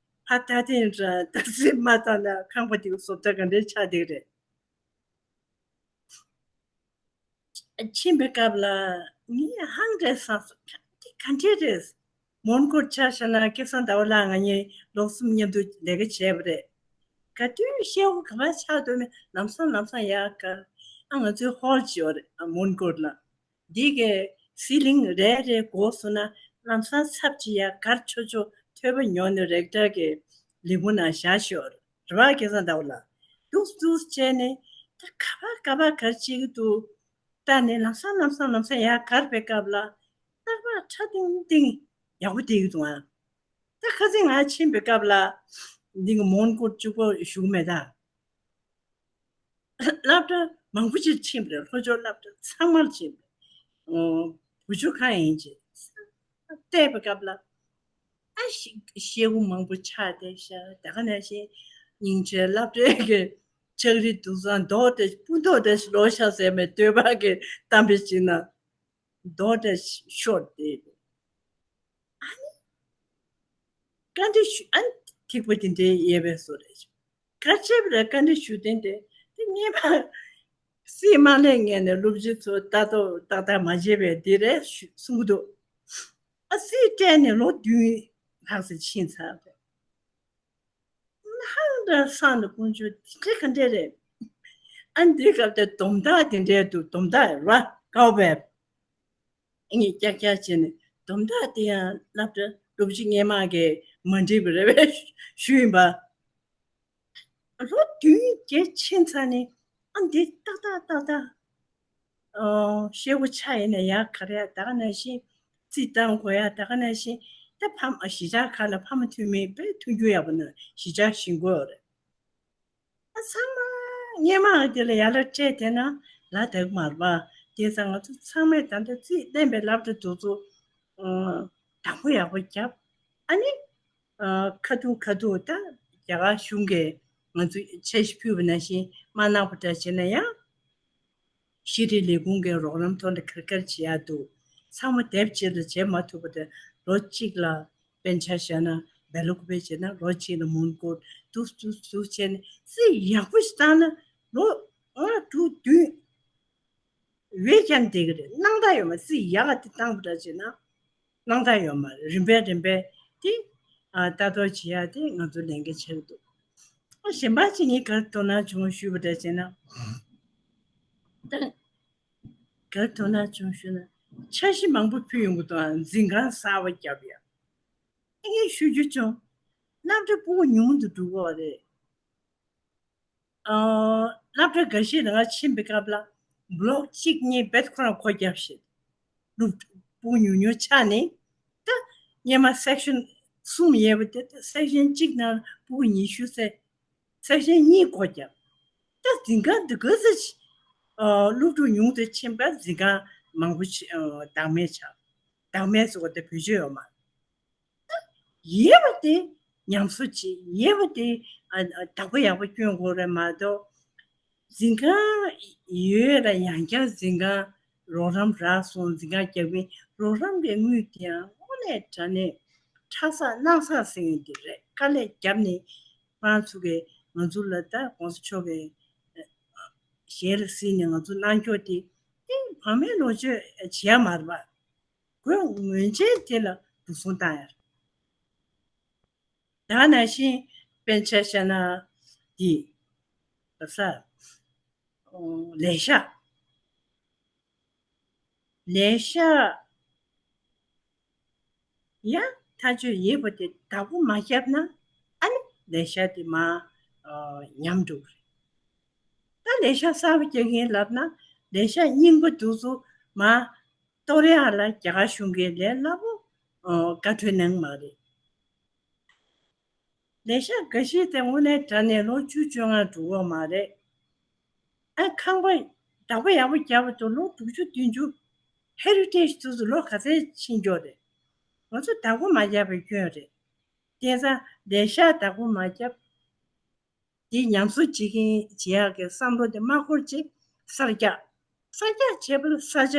ཕ་ད་ཐེངས་ར་ཏག་ཏག་མ་བཏང་ན་ཁང་པ་དེ་གི་བཟོ་ལྟ་ག་འདྲའི་ཆགས་བསྡད་རེད། ཕྱིན་པའི་སྐབས་ལ་ངས་ཧང་སངས་སོང་། དེ་ག་འདྲས་རེད། མོན་གྷོར་ཆ་བཞག་ན་སྐལ་བཟང་ཟླ་བ་ལགས་ང་གཉིས་ལོ་གསུམ་མཉམ་དུ་ལས་ཀ་བྱས་པ་རེད། ག་དུས་ཤེལ་སྒོ་ག་པར་ཆགས་འདུག་མེད་ལམ་སང་ལམ་སང་ཡར་དཀར། ཨ་ང་ཚོའི་ཧོལ་ཅིག་ཡོད་རེད། ཨ་མོན་གྷོར་ལ། འདི་གའི་སི་ལིང་རེ་རེ་སྒོ་སོང་ན་ལམ་སང་ཚབ་ཅིག་ཡར་དཀར་ཆོག་ཆོག་ཐོས་པ་ཉོན་ནས་རེག་ཊར་གྱི་ལེའུ་ནང་བཞག་ཤོག་རེད་བ། སྐལ་བཟང་ཟླ་བ་ལགས། འདུག་འདུག་བྱས་ནས་ད་ག་པར་ག་པར་ག་རེ་བྱེད་ཀྱི་འདུག་ལྟ་ནས་ལམ་སང་ལམ་སང་ལམ་སང་ཡར་དཀར་པའི་སྐབས་ལ་རྟག་པར་ཁྲ་ཏིང་ཏིང་ཡག་པོ་བསྡད་ཀྱི་འདུག་ཨ་ད་ཁ་སང་ང་ཕྱིན་པའི་སྐབས་ལ་འདི་གི་མོན་གྷོར་གཅིག་པོ་བཞུགས་མེད་ད། སློབ་གྲྭ་མང་པོ་ཅིག་ཕྱིན་པ་རེད། ལྷོ་ཕྱོགས་སློབ་གྲྭ་ཚང་མར་ཕྱིན་པ་རེད། ཨོ་བུ་བཅོལ་ཁང་ཡིན་ཅིག་བལྟས་པའི་སྐབས་ལ། ཨ་ཤི་ཤེལ་སྒོ་མང་པོ་ཆགས་བསྡད་ཤག་ད་ག་ནང་བཞིན་སྙིང་རྗེ་སློབ་གྲྭའི་གི་ཕྱག་བྲིས་འདུག་སང་རྡོ་དེ་སྤུ་མདོག་དེ་ལོག་ཤག་ཟེར་མེད། སྟོད་པ་གི་གཏམ་དཔེ་བྱས་ན་རྡོ་དེ་ཤོར་ཏེ། ཨ་ནི་བཀའ་འདྲི་ཞུ། ཨ་ནི་ཐིགས་པ་དེ་འདྲའི་ཡོད་པའི་བཟོ་རེད། ག་བྱས་པ་རེད། བཀའ་འདྲི་ཞུ་དོན་དེ་དེ་སྔས་མ་སྲིད་དམག་ལས་ངན་ནས་སློབ་སྤྱི་ཚོ་ལྟ་རྟོག་ཏག་ཏག་མ་བྱས་པས་འདི་རེད་ཞུ་གསུང་གི་འདུག་ཨ་སྲིད་སྤྲད་ནས་ལོ་བདུན་ལྷག་ཙམ་ཕྱིན་ཚར་རེད། ཧང་འདྲ་སང་ནས་ཀུན་སྤྱོད་དེ་འདྲ་ག་འདྲ་རེད། ཨ་འདི་སྐབས་དེ་སྡོམ་རྟགས་དེ་འདྲའི་འདུག་སྡོམ་རྟགས་ར་ཀའོ་བེབ། ངས་ཀྱག་ཀྱག་བྱས་ནས་སྡོམ་རྟགས་དེ་ཡང་སློབ་གྲྭ་སློབ་སྤྱི་སྔས་མ་གིས་མ་འགྲིག་པ་རེད་པས་ཞུས་ཡིན་པ། ལོ་བདུན་བརྒྱད་ཕྱིན་ཚར་ནས་ཨ་འདི་ཏག་ཏག་ཏག་ཏག་ཨོ། ཤེལ་སྒོ་ཆག་ཡིན་ན་ཡག་ག་རེ་ཡ་ད་ག་ནང་བཞིན་རྩིས་བཏང་དགོས་ཡ་ད་ག་ནང་བཞིན་ད་ཕ་མ་གཞིས་ཆགས་ཁག་ལ་ཕ་མ་འཐུས་མི་དཔེ་མཐུན་འགྱུར་ཡག་པོ་ན་གཞིས་ཆགས་ཞིང་ཁོ་རེད། ཨ་ཚང་མ་སྔས་མ་དེ་ལ་ཡར་ལ་སྤྲད་དེ་ན་ལ་དག་མར་བ་དེ་ཚང་ང་ཚོ་ཚང་མས་ད་ལྟ་རྩིས་ལེན་པའི་སློབ་གྲྭ་དེ་ཚོ་དང་པོ་ཡག་པོ་བརྒྱབ། ཨ་ནི། ཁ་ཐུག་ཁ་ཐུག་ད་རྒྱ་གར་གཞུང་གིས་ང་ཚོ་འཆར་གཞི་ཕུལ་བ་ནང་བཞིན་མ་གནང་བ་འདྲ་བྱས་ན་ཡང་། ཤེས་རིག་ལས་ཁུངས་ཀྱི་རོགས་རམ་ཐོག་ནས་ག་རེ་ག་རེ་བྱེད་ཡག་འདུག་ཚང་མ་དེབ་གཅིག་ལ་བྱེད་མ་ཐུབ་པ་དེ་ལོ་གཅིག་ལ་དཔེ་ཆ་བཞག་ན་བེ་ལུག་པེ་བྱས་ན་ལོ་གཅིག་ལ་མོན་གྷོ་འདུག་འདུག་འདུག་བྱས་ནས་རྩིས་ཡག་པོ་ཞིག་བཏང་ན་ལོ་ལྔ་དྲུག་བདུན། བས་ཀྱང་བསྡད་ཀྱི་རེད། སྣང་དག་ཡོད་མ་རེད། རྩིས་ཡག་ག་དེ་བཏང་པ་འདྲ་བྱས་ན་སྣང་དག་ཡོད་མ་རེད། རིམ་པས་རིམ་པས་དེ་ཨ་ལྟ་རྟོག་བྱེད་ཡག་དེ་ང་ཚོ་ལས་འགན་ཆེ་རུ་འདུག་ཨ་གཞན་པ་ཅིག་ངས་ག་རེ་དོ་སྣང་བྱུང་ཞུས་པ་འདྲ་བྱས་ན། ད་ག་རེ་དོ་སྣང་བྱུང་ཞུས་ན་འཆར་གཞི་མང་པོ་ཕུལ་ཡོང་གི་འདུག་ཨ་འཛིན་ཁང་གསར་པ་བརྒྱབ་ཡ། ཨ་ངས་ཞུ་རྒྱུ་བྱུང་། སློབ་གྲྭ་སྤུ་གུ་ཉུང་དུ་འགྲོ་གི་ཡོད་རེད། ཨ་སློབ་གྲྭ་འགའ་ཤས་ལ་ང་ཕྱིན་པའི་སྐབས་ལ་བློག་གཅིག་གཉིས་བེད་ཁོ་རང་ཁོ་རྒྱབ་ཤེས། སློབ་ཕྲུག་ཉུང་ཉུང་ཆགས་ནས་ད་སྔོན་མ་སེག་ཤན་གསུམ་ཡོད་པ་དེ་ད་སེག་ཤན་གཅིག་ནང་ཕྲུ་གུ་ཉི་ཤུ་ཙམ། སེག་ཤན་གཉིས་ཁོ་རྒྱབ། ད་འཛིན་ཁང་འདི་ག་ཚོད་ཅིག་ཨ་སློབ་ཕྲུག་ཉུང་དུ་ཕྱིན་པ་འཛིན་ཁང་མང་པོ་ཅིག་ཨ་བདག་མེད་ཆགས། བདག་མེད་ཟེར་བ་དེ་བེད་སྤྱོད་ཡོད་མ་རེད། ཡོད་པ་དེ་ཉམས་གསོ་བྱེད། ཡོད་པ་དེ་ཨ་ཨ་བདག་པོ་ཡག་པོ་སྐྱོན་དགོས་རེད་མ་གཏོགས། འཛིན་ཁང་ཡོད་ལ་ཡང་བསྐྱར་འཛིན་ཁང་རོགས་རམ་རག་སོང་། འཛིན་ཁང་རྒྱག་མིན་རོགས་རམ་གྱི་དངུལ་དེ་ཡང་དངོས་གནས་དྲང་གནས་ཁྲག་ཟག་སྣང་ཟག་ཟེར་མཁན་དེ་རེད། དཀའ་ལས་བརྒྱབ་ནས་ཁོ་རང་ཚོ་གིས་ང་ཚོ་ལ་ད་༸གོང་ས་མཆོག་གི་ཞལ་ལ་གཟིགས་ནས་ང་ཚོ་གནང་ཕྱོགས་དེ་དེ་བག་མེད་ལོག་སྤྱོད་བྱེད་ཡ་མ་རེད་པ། དགོས་ངོས་འཛིན་དེ་ལ་འདུ་སོང་བཏང་ཡ་རེད། ད་ནང་བཞིན་དཔེ་ཆ་བཞག་ན་འདི་ག་ས་ལས་ཤག་ལས་ཤག་ཡ་ཐག་གཅོད་ཡོད་པ་དེ་བདག་པོ་མ་བརྒྱབ་ན་ཨ་ནི་ལས་ཤག་དེ་མ་ཉམས་འགྲོ་གི་རེད། ད་ལས་ཤག་གསར་པ་རྒྱག་མཁན་ལབ་ན་ལས་ཤག་རྙིང་པ་དེ་ཚོ་མ་གཏོར་ཡག་ལ་རྒྱ་གར་གཞུང་གིས་ལས་སླ་པོ་ཨ་བཀའ་འཁྲོལ་གནང་མ་རེད། ལས་ཤག་འགའ་ཤས་དེ་དངོས་གནས་དྲང་གནས་ལོ་བཅུ་བཅོ་ལྔ་འགྲོ་གི་མ་རེད། ཨ་ཁང་པ་བདག་པོ་ཡག་པོ་བརྒྱབ་པ་དང་ལོ་དྲུག་ཅུ་བདུན་ཅུ་ཧེ་རི་ཊེཇ་དེ་ཚོ་ལོ་ག་ཚད་ཕྱིན་འགྲོ་རེད། ང་ཚོ་བདག་པོ་མ་བརྒྱབ་པའི་སྐྱོན་རེད། དེང་སང་ལས་ཤག་བདག་པོ་མ་བརྒྱབ། དེ་ཉམས་གསོ་བྱེད་མཁན་བྱེད་ཡག་གི་བསམ་བློ་དེ་མ་འཁོར་ཅིག་གསར་རྒྱག་གསར་རྒྱག་བྱེད་པ་ལ་ས་ཆ་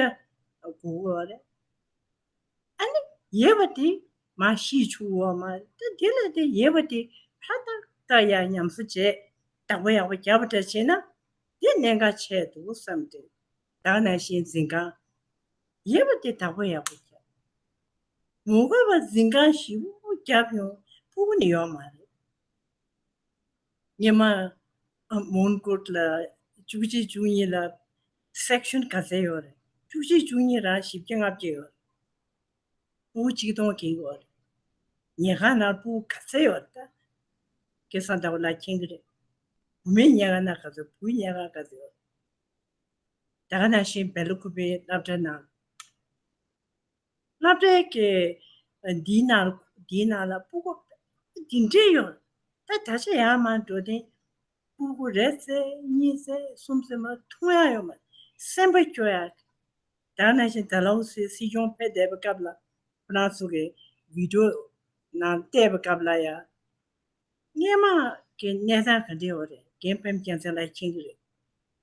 དགོས་ཀྱི་ཡོད་རེད། ཨ་ནི་ཡོད་པ་དེ་མར་ཤི་ཆུག་ཡོད་མ་རེད། ད་དེ་ལ་དེ་ཡོད་པ་དེ་ཧྲ་ཏག་ཏག་ཡར་ཉམས་གསོ་བྱས་བདག་པོ་ཡག་པོ་བརྒྱབ་པ་འདྲ་བྱས་ན་དེ་གནད་འགག་ཆེ་འདུག་བསམ་སྟེ། ད་ག་ནང་བཞིན་འཛིན་ཁང་ཡོད་པ་དེ་བདག་པོ་ཡག་པོ་བརྒྱབ། མ་དགོས་པ་འཛིན་ཁང་ཞེ་པོ་བརྒྱབ་ཡོང་ཕྲུ་གུ་ནི་ཡོད་མ་རེད། སྔོན་མ་ཨ་མོན་གྷོ་ལ་བཅུ་གཅིག་བཅུ་གཉིས་ལ་སེག་ཤན་ག་ཚད་ཡོད་རེད། བཅུ་གཅིག་བཅུ་གཉིས་རང་བཞི་བརྒྱ་ལྔ་བརྒྱ་ཡོད་རེད། ཕྲུ་གུ་ཆིག་སྟོང་བརྒལ་ཡོད་རེད། ཉལ་ཁང་ནང་ཕྲུ་གུ་ག་ཚད་ཡོད་རེད་ད། སྐལ་བཟང་ཟླ་བ་ལགས་མཁྱེན་གྱི་རེད། བུད་མེད་ཉལ་ཁང་ནང་ག་ཚད་བུའི་ཉལ་ཁང་ག་ཚད་ཡོད་རེད། ད་ག་ནང་བཞིན་སྦེལ་ཀོབ་པའི་སློབ་གྲྭའི་ནང་། སློབ་གྲྭའི་གི་འདིའི་ནང་འདིའི་ནང་ལ་ཕྲུ་གུ་འདི་འདྲས་ཡོད། ད་ད་ཆ་ཡར་མར་འགྲོ་དུས་ཕྲུ་གུ་རེ་ཙམ་གཉིས་ཙམ་གསུམ་ཙམ་མ་མཐོང་ཡ་ཡོད་མ་རེད། སེམས་པ་སྐྱོ་ཡ། ད་ནང་བཞིན་ད་ལའོ་སི་སྲིད་སྐྱོང་ཕེབས་བསྡད་པའི་སྐབས་ལ་ཁོ་རང་ཚོ་གི་བི་ཌི་ཡོ་ནང་བལྟས་པའི་སྐབས་ལ་ཡ། སྔོན་མ་གི་གནས་སྟངས་ག་འདྲ་ཡོད་རེད། རྒན་པད་མ་རྒྱལ་མཚན་ལགས་མཁྱེན་གྱི་རེད།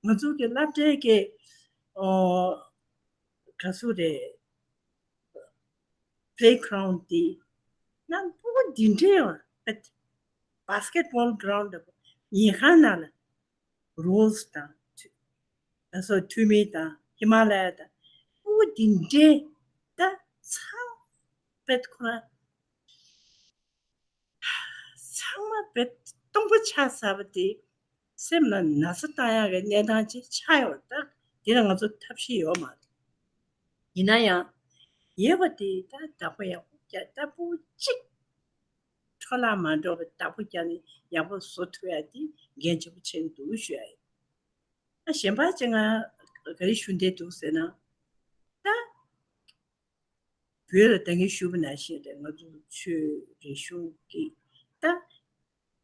ང་ཚོ་གི་སློབ་གྲྭའི་གི་ཨོ་ག་ཚོད་རེད། པི་ལེ་གྷི་རའུན་ཌི་དེ་ནང་ཕྲུ་གུ་འདི་འདྲའི་ཡོད་རེད། བྷ་སི་ཀེ་ཊི་བྷོལ་གྷི་རའུན་ཌི་ ཉལ་ཁང་ནང་ལ་རོལ་སི་དང་། ད་སོ་ཐུ་མི་དང་ཧི་མ་ལ་ཡ་དང་། ཨོ་དེ་འདྲའི་ད་ཚང་པེད་ཁོ་རང་ཚང་མ་པེད་སྟོང་པ་ཆགས་ཚར་བ་དེ་སེམས་ལ་ན་ཚ་བཏང་ཡག་གི་གནས་སྟངས་ཅིག་ཆགས་ཡོད། ད་དེ་ལ་ང་ཚོ་ཐབས་ཤེས་ཡོད་མ་རེད། ཡིན་ན་ཡང་ཉལ་བ་དེ་ད་བདག་པོ་ཡག་པོ་རྒྱག་ད་པུ་གཅིག་འཕྲོ་བརླག་མ་འགྲོ་བའི་བདག་པོ་རྒྱག་ནས་ཡག་པོ་བཟོ་ཐུབ་ཡ་དེ་འགན་ཆེན་པོ་ཆགས་ཀྱི་འདུག་ཞུ་ཡ་ཡིན། ཨ་གཞན་པ་ཅིག་ང་ག་རེ་ཞུ་འདོད་འདུག་ཟེར་ན། ད་བོད་ལ་ད་གིན་ཞུས་པ་ནང་བཞིན་རེད། ང་ཚོ་ཆོས་རིག་གཞུང་གི་ད་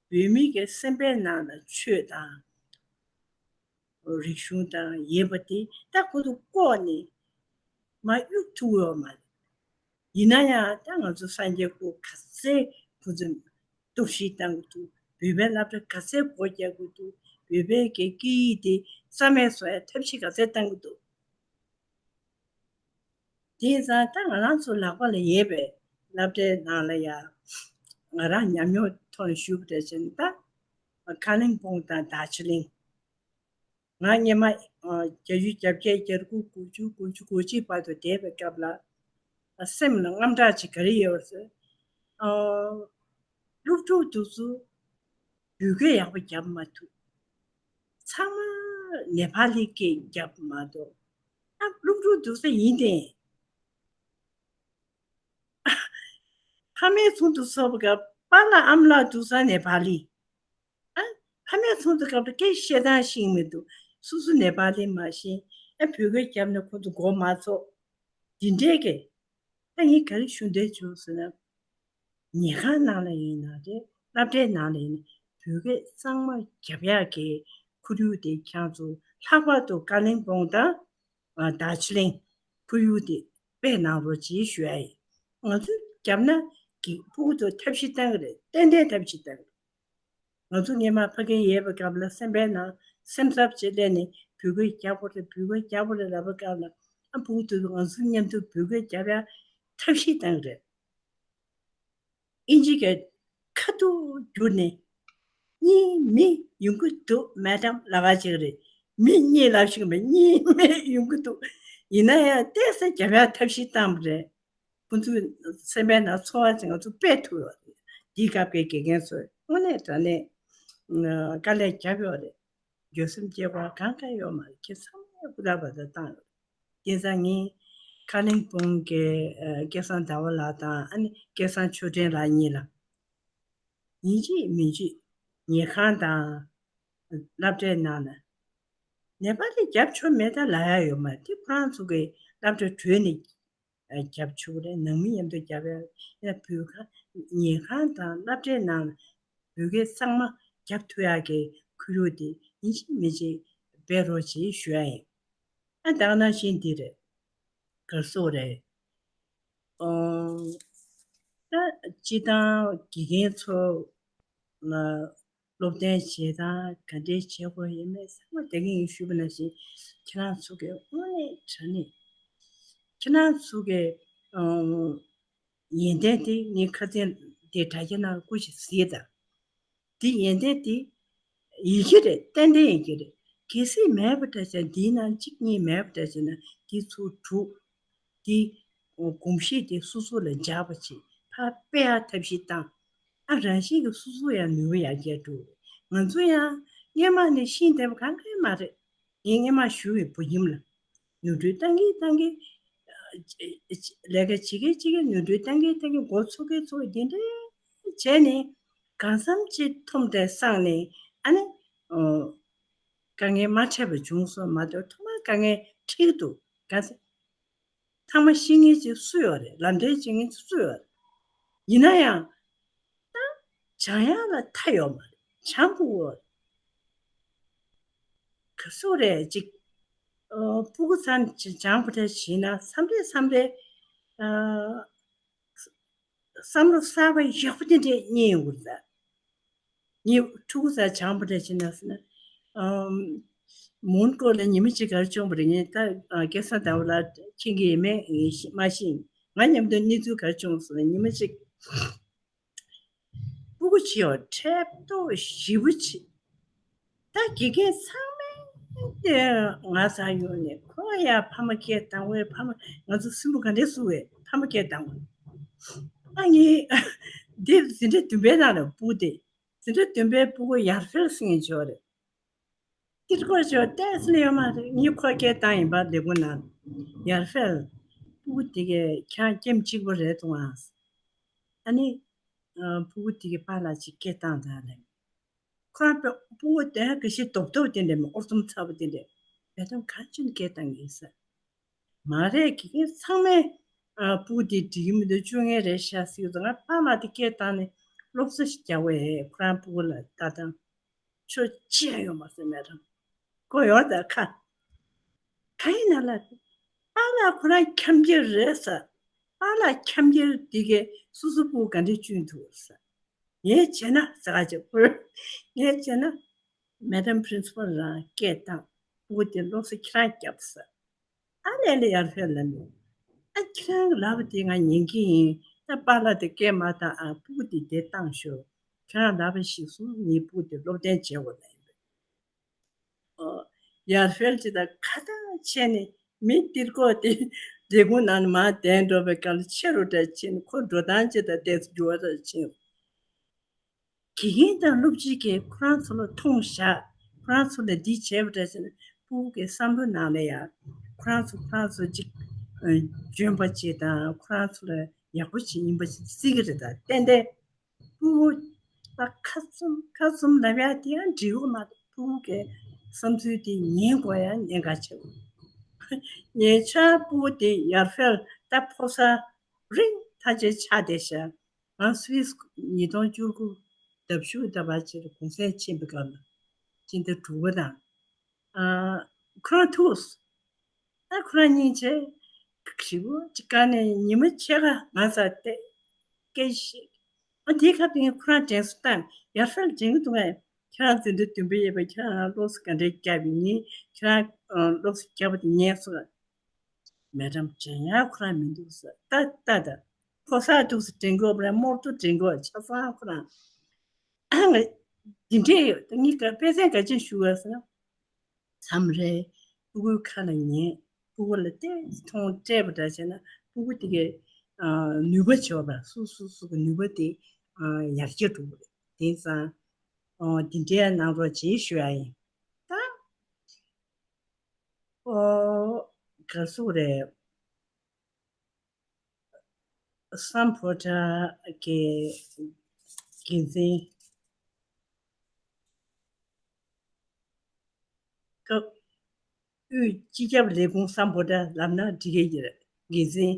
བོད་མི་གི་སེམས་པའི་ནང་ལ་ཆོས་དང་རིག་གཞུང་དང་ཡིན་པ་དེ་ད་ཁོ་ཚོ་ལྐོག་ནས་མར་གཡུག་ཐུབ་ཡོད་མ་རེད། ཡིན་ན་ཡང་ད་ང་ཚོ་སངས་རྒྱས་སྐུ་ག་ཚད་ཁོ་ཚོས་གཏོར་བཤིག་བཏང་གི་འདུག་བོད་པའི་སློབ་གྲྭ་ག་ཚད་སྒོ་རྒྱག་གི་འདུག་བོད་པའི་གི་སྐད་ཡིག་དེ་རྩ་མེད་བཟོ་ཡ་ཐབས་ཤེས་ག་ཚད་བཏང་གི་འདུག་དེ་ཡིན་ཙང་ད་ང་རང་ཚོ་ལག་པ་ལ་ཡོད་པའི་སློབ་གྲྭའི་ནང་ལ་ཡ་ང་རང་ཉམས་མྱོང་ཐོག་ནས་ཞུས་པ་འདྲ་བྱས་ན། ད་ཀ་ལིང་པོང་དང་དཱར་ཇི་ལིང་། ང་སྔོན་མ་ཨ་བརྒྱད་ཅུ་གྱ་བརྒྱད་གྱ་དགུ་དགུ་བཅུ་དགུ་བཅུ་གོ་གཅིག་བར་དུ་བསྡད་པའི་སྐབས་ལ། ཨ་སེམས་ལ་དངངས་སྐྲག་ཅིག་ག་རེ་ཡོད་ཟེར། ཨ་སློབ་ཕྲུག་དེ་ཚོ་བོད་སྐད་ཡག་པོ་རྒྱབ་མ་ཐུབ། ཚང་མ་ནེ་པ་ལི་སྐད་རྒྱབ་མ་གཏོགས། ཨ་སློབ་ཕྲུག་དེ་ཚོ་ཡིན་ཏེ། ཕ་མའི་ཚོགས་འདུ་ཚོགས་པའི་སྐབས་པཱ་ལགས་ཨ་མ་ལགས་དེ་ཚོ་ནེ་པ་ལི། ཨ་ཕ་མའི་ཚོགས་འདུ་སྐབས་ལ་སྐད་བཤད་སྟངས་ཤེས་མི་འདུག་སོ་སོ་ནེ་པ་ལི་མ་ཤེས། ཨ་བོད་སྐད་རྒྱབ་ན་ཁོ་ཚོ་མགོ་མ་ཚོས། འདི་འདྲས་ཀྱི། ད་ངས་ག་རེ་ཞུ་འདོད་བྱུང་ཟེར་ན། ཉལ་ཁང་ནང་ལ་ཡིན་ན་རེད། སློབ་གྲྭའི་ནང་ལ་ཡིན་ན་བོད་སྐད་གཙང་མ་རྒྱབ་ཡག་གི་ཁོར་ཡུག་དེ་ཁྱེད་ཚོ་ལྷག་པར་དུ་ཀ་ལིང་པོང་དང་། ཨ་དཱར་ཇི་ལིང་ཁོར་ཡུག་དེ་དཔེ་གནང་རོགས་གྱིས་ཞུ་ཡ་ཡིན། ང་ཚོས་རྒྱབ་ན་གི་ཕྲུ་གུ་ཚོ་ཐབས་ཤེས་བཏང་གི་རེད། ཏན་ཏན་ཐབས་ཤེས་བཏང་གི་རེད། ང་ཚོ་སྔོན་མ་ཕ་གིར་ཡོད་པའི་སྐབས་ལ་སེམས་པའི་ནང་སེམས་འཚབ་བྱེད་སླེབས་ནས་བོད་སྐད་རྒྱག་དགོས་རེད། བོད་སྐད་རྒྱག་དགོས་རེད་ལབ་པའི་སྐབས་ལ། ཨ་ཕྲུ་གུ་ཚོས་ང་ཚོ་མཉམ་དུ་བོད་སྐད་རྒྱབ་ཡ་ཐབས་ཤེས་བཏང་གི་རེད། ཨིན་ཇི་སྐད་ཁ་ཐུག་བསྒྱུར་ནས། གཉིས་མེད་ཡོང་གི་འདུག་མེ་ཌམ་ལབ་པ་ཅིག་རེད། མི་གཉིས་ལབ་ཤེས་མེད། གཉིས་མེད་ཡོང་གི་འདུག་ཡིན་ན་ཡང་ཏོག་ཙམ་རྒྱབ་ཡ་ཐབས་ཤེས་བཏང་བ་རེད། ཁོ་ཚོའི་སེམས་པའི་ནང་ཚོར་བ་ཅིག་ང་ཚོ་སྤེལ་ཐུབ་ཡོད་རེད། དེའི་སྐབས་ཀྱི་དགེ་རྒན་ཚོས་དངོས་གནས་དྲང་གནས་དཀའ་ལས་བརྒྱབ་ཡོད་རེད། འགྱོད་སེམས་སྐྱེ་བ་གང་ག་ཡོད་མ་རེད། ཁྱེད་ཚང་མས་ཧུར་ཐག་འབད་ཐག་བཏང་ཡོད་རེད། དེ་ཙང་ངས་ཀ་ལིང་པོང་གི་ཨ་སྐལ་བཟང་ཟླ་བ་ལགས་དང་། ཨ་ནི་སྐལ་བཟང་ཆོས་སྒྲོན་ལགས་གཉིས་ལ། ཡིན་གཅིག་མིན་གཅིག་ཉལ་ཁང་དང་སློབ་གྲྭའི་ནང་ལ་ནེ་པ་ལི་རྒྱབ་ཆོག་མེད་ད་ལབ་ཡ་ཡོད་མ་རེད། དེ་ཁོ་རང་ཚོ་གི་སློབ་གྲྭ་གྲོལ་ནས་རྒྱབ་ཆོག་གི་རེད། ནང་མི་མཉམ་དུ་རྒྱབ་ཡ། ཡ་བོད་ཁང་ཉལ་ཁང་དང་སློབ་གྲྭའི་ནང་ལ་བོད་སྐད་གཙང་མ་རྒྱབ་ཐུབ་ཡག་གི་ཁོར་ཡུག་དེ་ཡིན་གཅིག་མིན་གཅིག་སྤེལ་རོགས་གྱིས་ཞུ་ཡ་ཡིན། ཨ་ད་ག་ནང་བཞིན་འདི་རེད། གར་སོགས་རེད། ཨོ། ད་སྤྱི་བཏང་དགེ་རྒན་ཚོ་ལ་སློབ་སྟོན་བྱེད་སྟངས་ག་འདྲས་བྱེད་དགོས་ཡོད་མེད་ཚང་མ་དེ་གིན་ངས་ཞུས་པ་ནང་བཞིན་ཁྱེད་རང་ཚོ་གི་དངོས་གནས་དྲང་གནས་ཁྱེད་རང་ཚོ་གི་ཨོ། ཡོན་ཏན་དེ་ངས་ཁ་སང་དེ་དྲ་རྒྱའི་ནང་སྐུ་ཞིག་གཟིགས་དང་། དེ་ཡོན་ཏན་དེ་ཡོད་ཀྱི་རེད། ཏན་ཏན་ཡོད་ཀྱི་རེད། གལ་སྲིད་མེད་པ་འདྲ་བྱས་ན། འདིའི་ནང་གཅིག་གཉིས་མེད་པ་འདྲ་བྱས་ན་དེ་ཚུར་སྒྲུག་དེ་གོམས་གཤིས་དེ་སོ་སོ་ལ་འཇགས་པ་བྱེད། ཕར་སྤེལ་ཡག་ཐབས་ཤེས་བཏང་། ཨ་རང་བཞིན་གྱིས་སོ་སོ་ཡང་ནུས་པ་ཡར་རྒྱས་འགྲོ། ང་ཚོ་ཡང་སྔོན་མ་ནས་ཤེས་བསྡད་པ་གང་གང་མ་རེད། ངས་སྔོན་མ་ཞུ་བའི་བུ་ཁྱིམ་ལ། ནོར་འཁྲུལ་བཏང་གིན་བཏང་གིན། ལས་ཀ་བྱེད་གིན་བྱེད་གིན་ནོར་འཁྲུལ་བཏང་གིན་བཏང་གིན་མགོ་ཚོད་གིན་ཚོད་གིན་དེ་འདྲ་བྱས་ནས་གང་འཚམ་ཅིག་ཐོམ་དེ་སངས་ནས། ཨ་ནི་ཨོ། དཀའ་ངལ་མ་འཕྲད་པ་བྱུང་སོང་མ་གཏོགས་ཐོག་མར་དཀའ་ངལ་འཕྲད་ཀྱི་འདུག་ག་ཚོད་ཚང་མ་ཤེས་མཁན་ཅིག་སུ་ཡོད་རེད། ལམ་འབྲས་བྱེད་མཁན་ཅིག་སུ་ཡོད་རེད། ཡིན་ན་ཡང་ད་སྦྱང་ཡག་ལ་མཐའ་ཡོད་མ་རེད། སྦྱང་དགོས་ཀྱི་ཡོད་རེད། ག་སོ་རེད་ཅིག་ཨོ། ཕྲུ་གུ་ཚོ་སྦྱང་པ་འདྲ་བྱས་ན་མཚམས་རེ་མཚམས་རེ་ཨ། བསམ་བློ་གསར་པ་ཡག་པོ་དེ་འདྲས་རྙེད་ཡོང་གི་རེད། ངས་ཕྲུ་གུ་ཚོ་སྦྱང་པ་འདྲ་བྱས་ན་ཟེར་ན། ཨམ། མོན་གྷོ་ལ་ཉི་མ་གཅིག་གར་བྱུང་བ་རེད། ངས་ད་ཨ་སྐལ་བཟང་ཟླ་བ་ལགས་མཁྱེན་གྱི་ཡོད་མེད་ངས་མ་ཤེས། ང་མཉམ་དུ་གནས་ཚུལ་གར་བྱུང་སོང་ན་ཉི་མ་གཅིག་སྤུ་གུ་བྱས་ཡོད་འཁྲབ་སྟོན་ཞེ་པོ་བྱས། ད་དགེ་རྒན་ཚང་མས་དེ་ང་ཚ་ཡོང་ནས་ཁོ་ཡ་ཕ་མ་སྐད་བཏང་བས། ཕ་མ་ང་ཚོ་སྲིན་པོ་ག་འདྲས་བཟུང་བས་ཕ་མ་སྐད་བཏང་བས། ཨ་ངས་དེ་འཛིན་གྲྭ་བདུན་པའི་ནང་ལ་སྤུ་གུ་དེ་འཛིན་གྲྭ་བདུན་པའི་སྤུ་གུ་ཡར་འཕེལ་ཟེར་མཁན་ཅིག་ཡོད་རེད། ཏིར་ཀོ་ཅོ་ཏེས་ལེ་ཡོད་མ་རེད། ངས་ཁོ་སྐད་བཏང་ཡིན་པ་ལས་ཁུངས་ནང་ཡར་ཧྥེལ་སྤུ་གུ་དེ་གས་ཁྱེད་རང་ལྕེམ་གཅིག་པོ་རེད་འདུག་ཨང་། ཨ་ནི་ཨ་སྤུ་གུ་དེ་གས་པཱ་ལགས་ཅིག་སྐད་བཏང་དང་ལབ། ཁོ་རང་སྤུ་གུ་དེ་ག་ཞིག་རྡོབ་རྡོབ་དེ་འདྲ་མི་ཨོར་ཐུམ་ཚ་པོ་དེ་འདྲ་མེ་ཏམ་གང་ཅུན་སྐད་བཏང་གི་ཡིན་ས། མ་རེད། དགེ་རྒན་ཚང་མས་ཨ་སྤུ་གུ་དེ་འགྲིག་གི་མི་འདུག་བཅོ་ལྔ་རེད་ཤག་ཟེར་དུས་ང་པཱ་ལགས་དེ་སྐད་བཏང་ནས་སློབ་གསོ་ཞིག་རྒྱག་པ་ཡས་ཁོ་རང་སྤུ་གུ་ལ་ལྟ་སྟངས། ཁྱོད་ཅི་ཡང་ཡོད་མ་རེད་མེ་ཏམ། ཁོ་ཡོད་ད་ཁ། གང་ཡིན་ན་ལབ། པཱ་ལགས་ཁོ་རང་འཁྱམ་རྒྱུ་རེད་ཟེར། པཱ་ལགས་འཁྱམ་རྒྱུ་དེ་གས་སོ་སོ་སྤུ་གུ་ག་འདྲས་བཅུག་འདུག་ཟེར། ངས་བྱས་ན་ཟེར་ག་ཅིག་ཕུར། ངས་བྱས་ན་མེ་ཏམ་པྲིན་སི་པལ་རང་སྐད་བཏང་། སྤུ་གུ་དེ་སློབ་གསོ་ཁྱེད་རང་རྒྱབ་ཟེར། ཨ་ལས་ལས་ཡར་ཧྥེལ་ལབ་ནས། ཨ་ཁྱེད་རང་གི་ལབ་པ་དེ་ང་ཉན་གྱི་ཡིན། ད་པཱ་ལགས་དེ་སྐད་མ་བཏང་ཨ། སྤུ་གུ་དེ་བསྡད་བཏང་ཤོག་ཁྱེད་རང་ལབ་པ་ཞིག་གསུངས། ངའི་སྤུ་གུ་དེ་སློབ་སྟོན་བྱེད་དགོས་ལབ་ཡིན་པས། ཨོ། ཡར་ཧྥེལ་ཅིག་དང་ཁ་བརྡ་བྱས་ནས་མི་སྟིར་ཀོ་དེ་ལས་ཁུངས་ནང་ནས་མར་བསྡད་འགྲོ་བའི་སྐབས་ལ་ཆེ་རུ་འདྲ་ཕྱིན། ཁོ་འགྲོ་སྟངས་ཅིག་དང་བལྟས་ཚེ་འགྱུར་བ་འདྲ་ཕྱིན། དགེ་རྒན་དང་སློབ་སྤྱི་གིས་ཁོ་རང་ཚོ་ལ་མཐོང་བཞག་ཁོ་རང་ཚོ་ལ་འདི་བྱས་པ་འདྲ་བྱས་ན་སྤུ་གུ་གི་བསམ་བློ་ནང་ལ་ཡང་ཁོ་རང་ཚོ་ཁོ་རང་ཚོ་ཅིག་ཨ་འཇོན་པ་ཅིག་དང་ཁོ་རང་ཚོ་ལ་ཡག་པོ་ཅིག་ཡིན་པ་ཅིག་བརྩི་གི་རེད། ད་ཏན་ཏན་སྤུ་གུ་ད་ཁ་བཙུམ་ཁ་བཙུམ་ལབ་ཡག་དེ་ཡང་འགྲིག་གི་མ་རེད། སྤུ་གུ་གི་བསམ་ཚུལ་དེ་ཉན་དགོས་ཡ་ཉན་ག་བྱེད་དགོས། ཉེ་ཆར་སྤུ་གུ་དེ་ཡར་ཧྥེལ་ད་ཕོ་གསར་རིང་ཐག་ཆོད་ཆགས་བསྡད་ཤག་ང་སུད་སི་ཉིས་སྟོང་བཅུ་དགུ་ལྡབ་ཤུགས་ལྡབ་པ་ཅིག་གུང་སེང་ཕྱིན་པའི་སྐབས་ལ་སྤྱི་ཟླ་དྲུག་པ་དང་། ཨ་ཁོ་རང་ཐུག་ཨ་ཁོ་རང་གཉིས་བྱས་བཞི་པོ་ཅིག་བཀའ་ནས་ཉི་མ་ཕྱེད་ཀ་ང་ཚ་བལྟས་སྐད་ཤེས། ཨ་དེའི་སྐབས་དེ་ངས་ཁོ་རང་དྲན་གསོ་བཏང་། ཡར་ཧྥེལ་དྲན་གི་འདུག་ངས་ཁྱེད་རང་འཛིན་གྲྭ་བདུན་པ་ཡོད་པ་ཁྱེད་རང་སློབ་གསོ་ག་འདྲས་བརྒྱབ་པ་ཡིན། ཁྱེད་རང་སློབ་གསོ་བརྒྱབ་པ་དེ་ཉན་སོང་ལ། མེ་ཏམ་དྲན་ཡག་ཁོ་རང་མི་འདུག་ཟེར། ད་ལྟ་ད་ཕོ་གསར་འདུག་ཟེར་དྲན་གོ་བ་རེད། རྨོར་ཏོ་དྲན་གོ་ཆ་ཚང་ཁོ་རང་། ཨ་ང་འདི་འདྲས་ཡོད་ད་ངས་ག་དཔེ་མཚོན་ག་ཅན་ཞུ་བ་ཟེར་ན། མཚམས་རེ་སྤུ་གུའི་ཁ་ལ་ཉན། སྤུ་གུ་ལ་ཏོག་ཙམ་མཐོང་སྤྲད་པ་འདྲ་བྱས་ན་སྤུ་གུ་དེ་གའི་ནུས་པ་བྱེད་པ་སོ་སོ་སོ་གི་ནུས་པ་དེ་ཡར་རྒྱས་འགྲོ་གི་རེད། དེང་སང་འདི་འདྲས་གནང་རོགས་བྱེད་ཞུ་ཡ་ཡིན། ད། ཨོ། ག་སུ་རེད། སམ་བྷོ་ཊ་གི་འགན་འཛིན། སྐབས་དབུས་སྤྱི་ཁྱབ་ལས་ཁུངས་སམ་བྷོ་ཊ་ལབ་ན་འགྲིག་གི་ཡོད་རེད། འགན་འཛིན།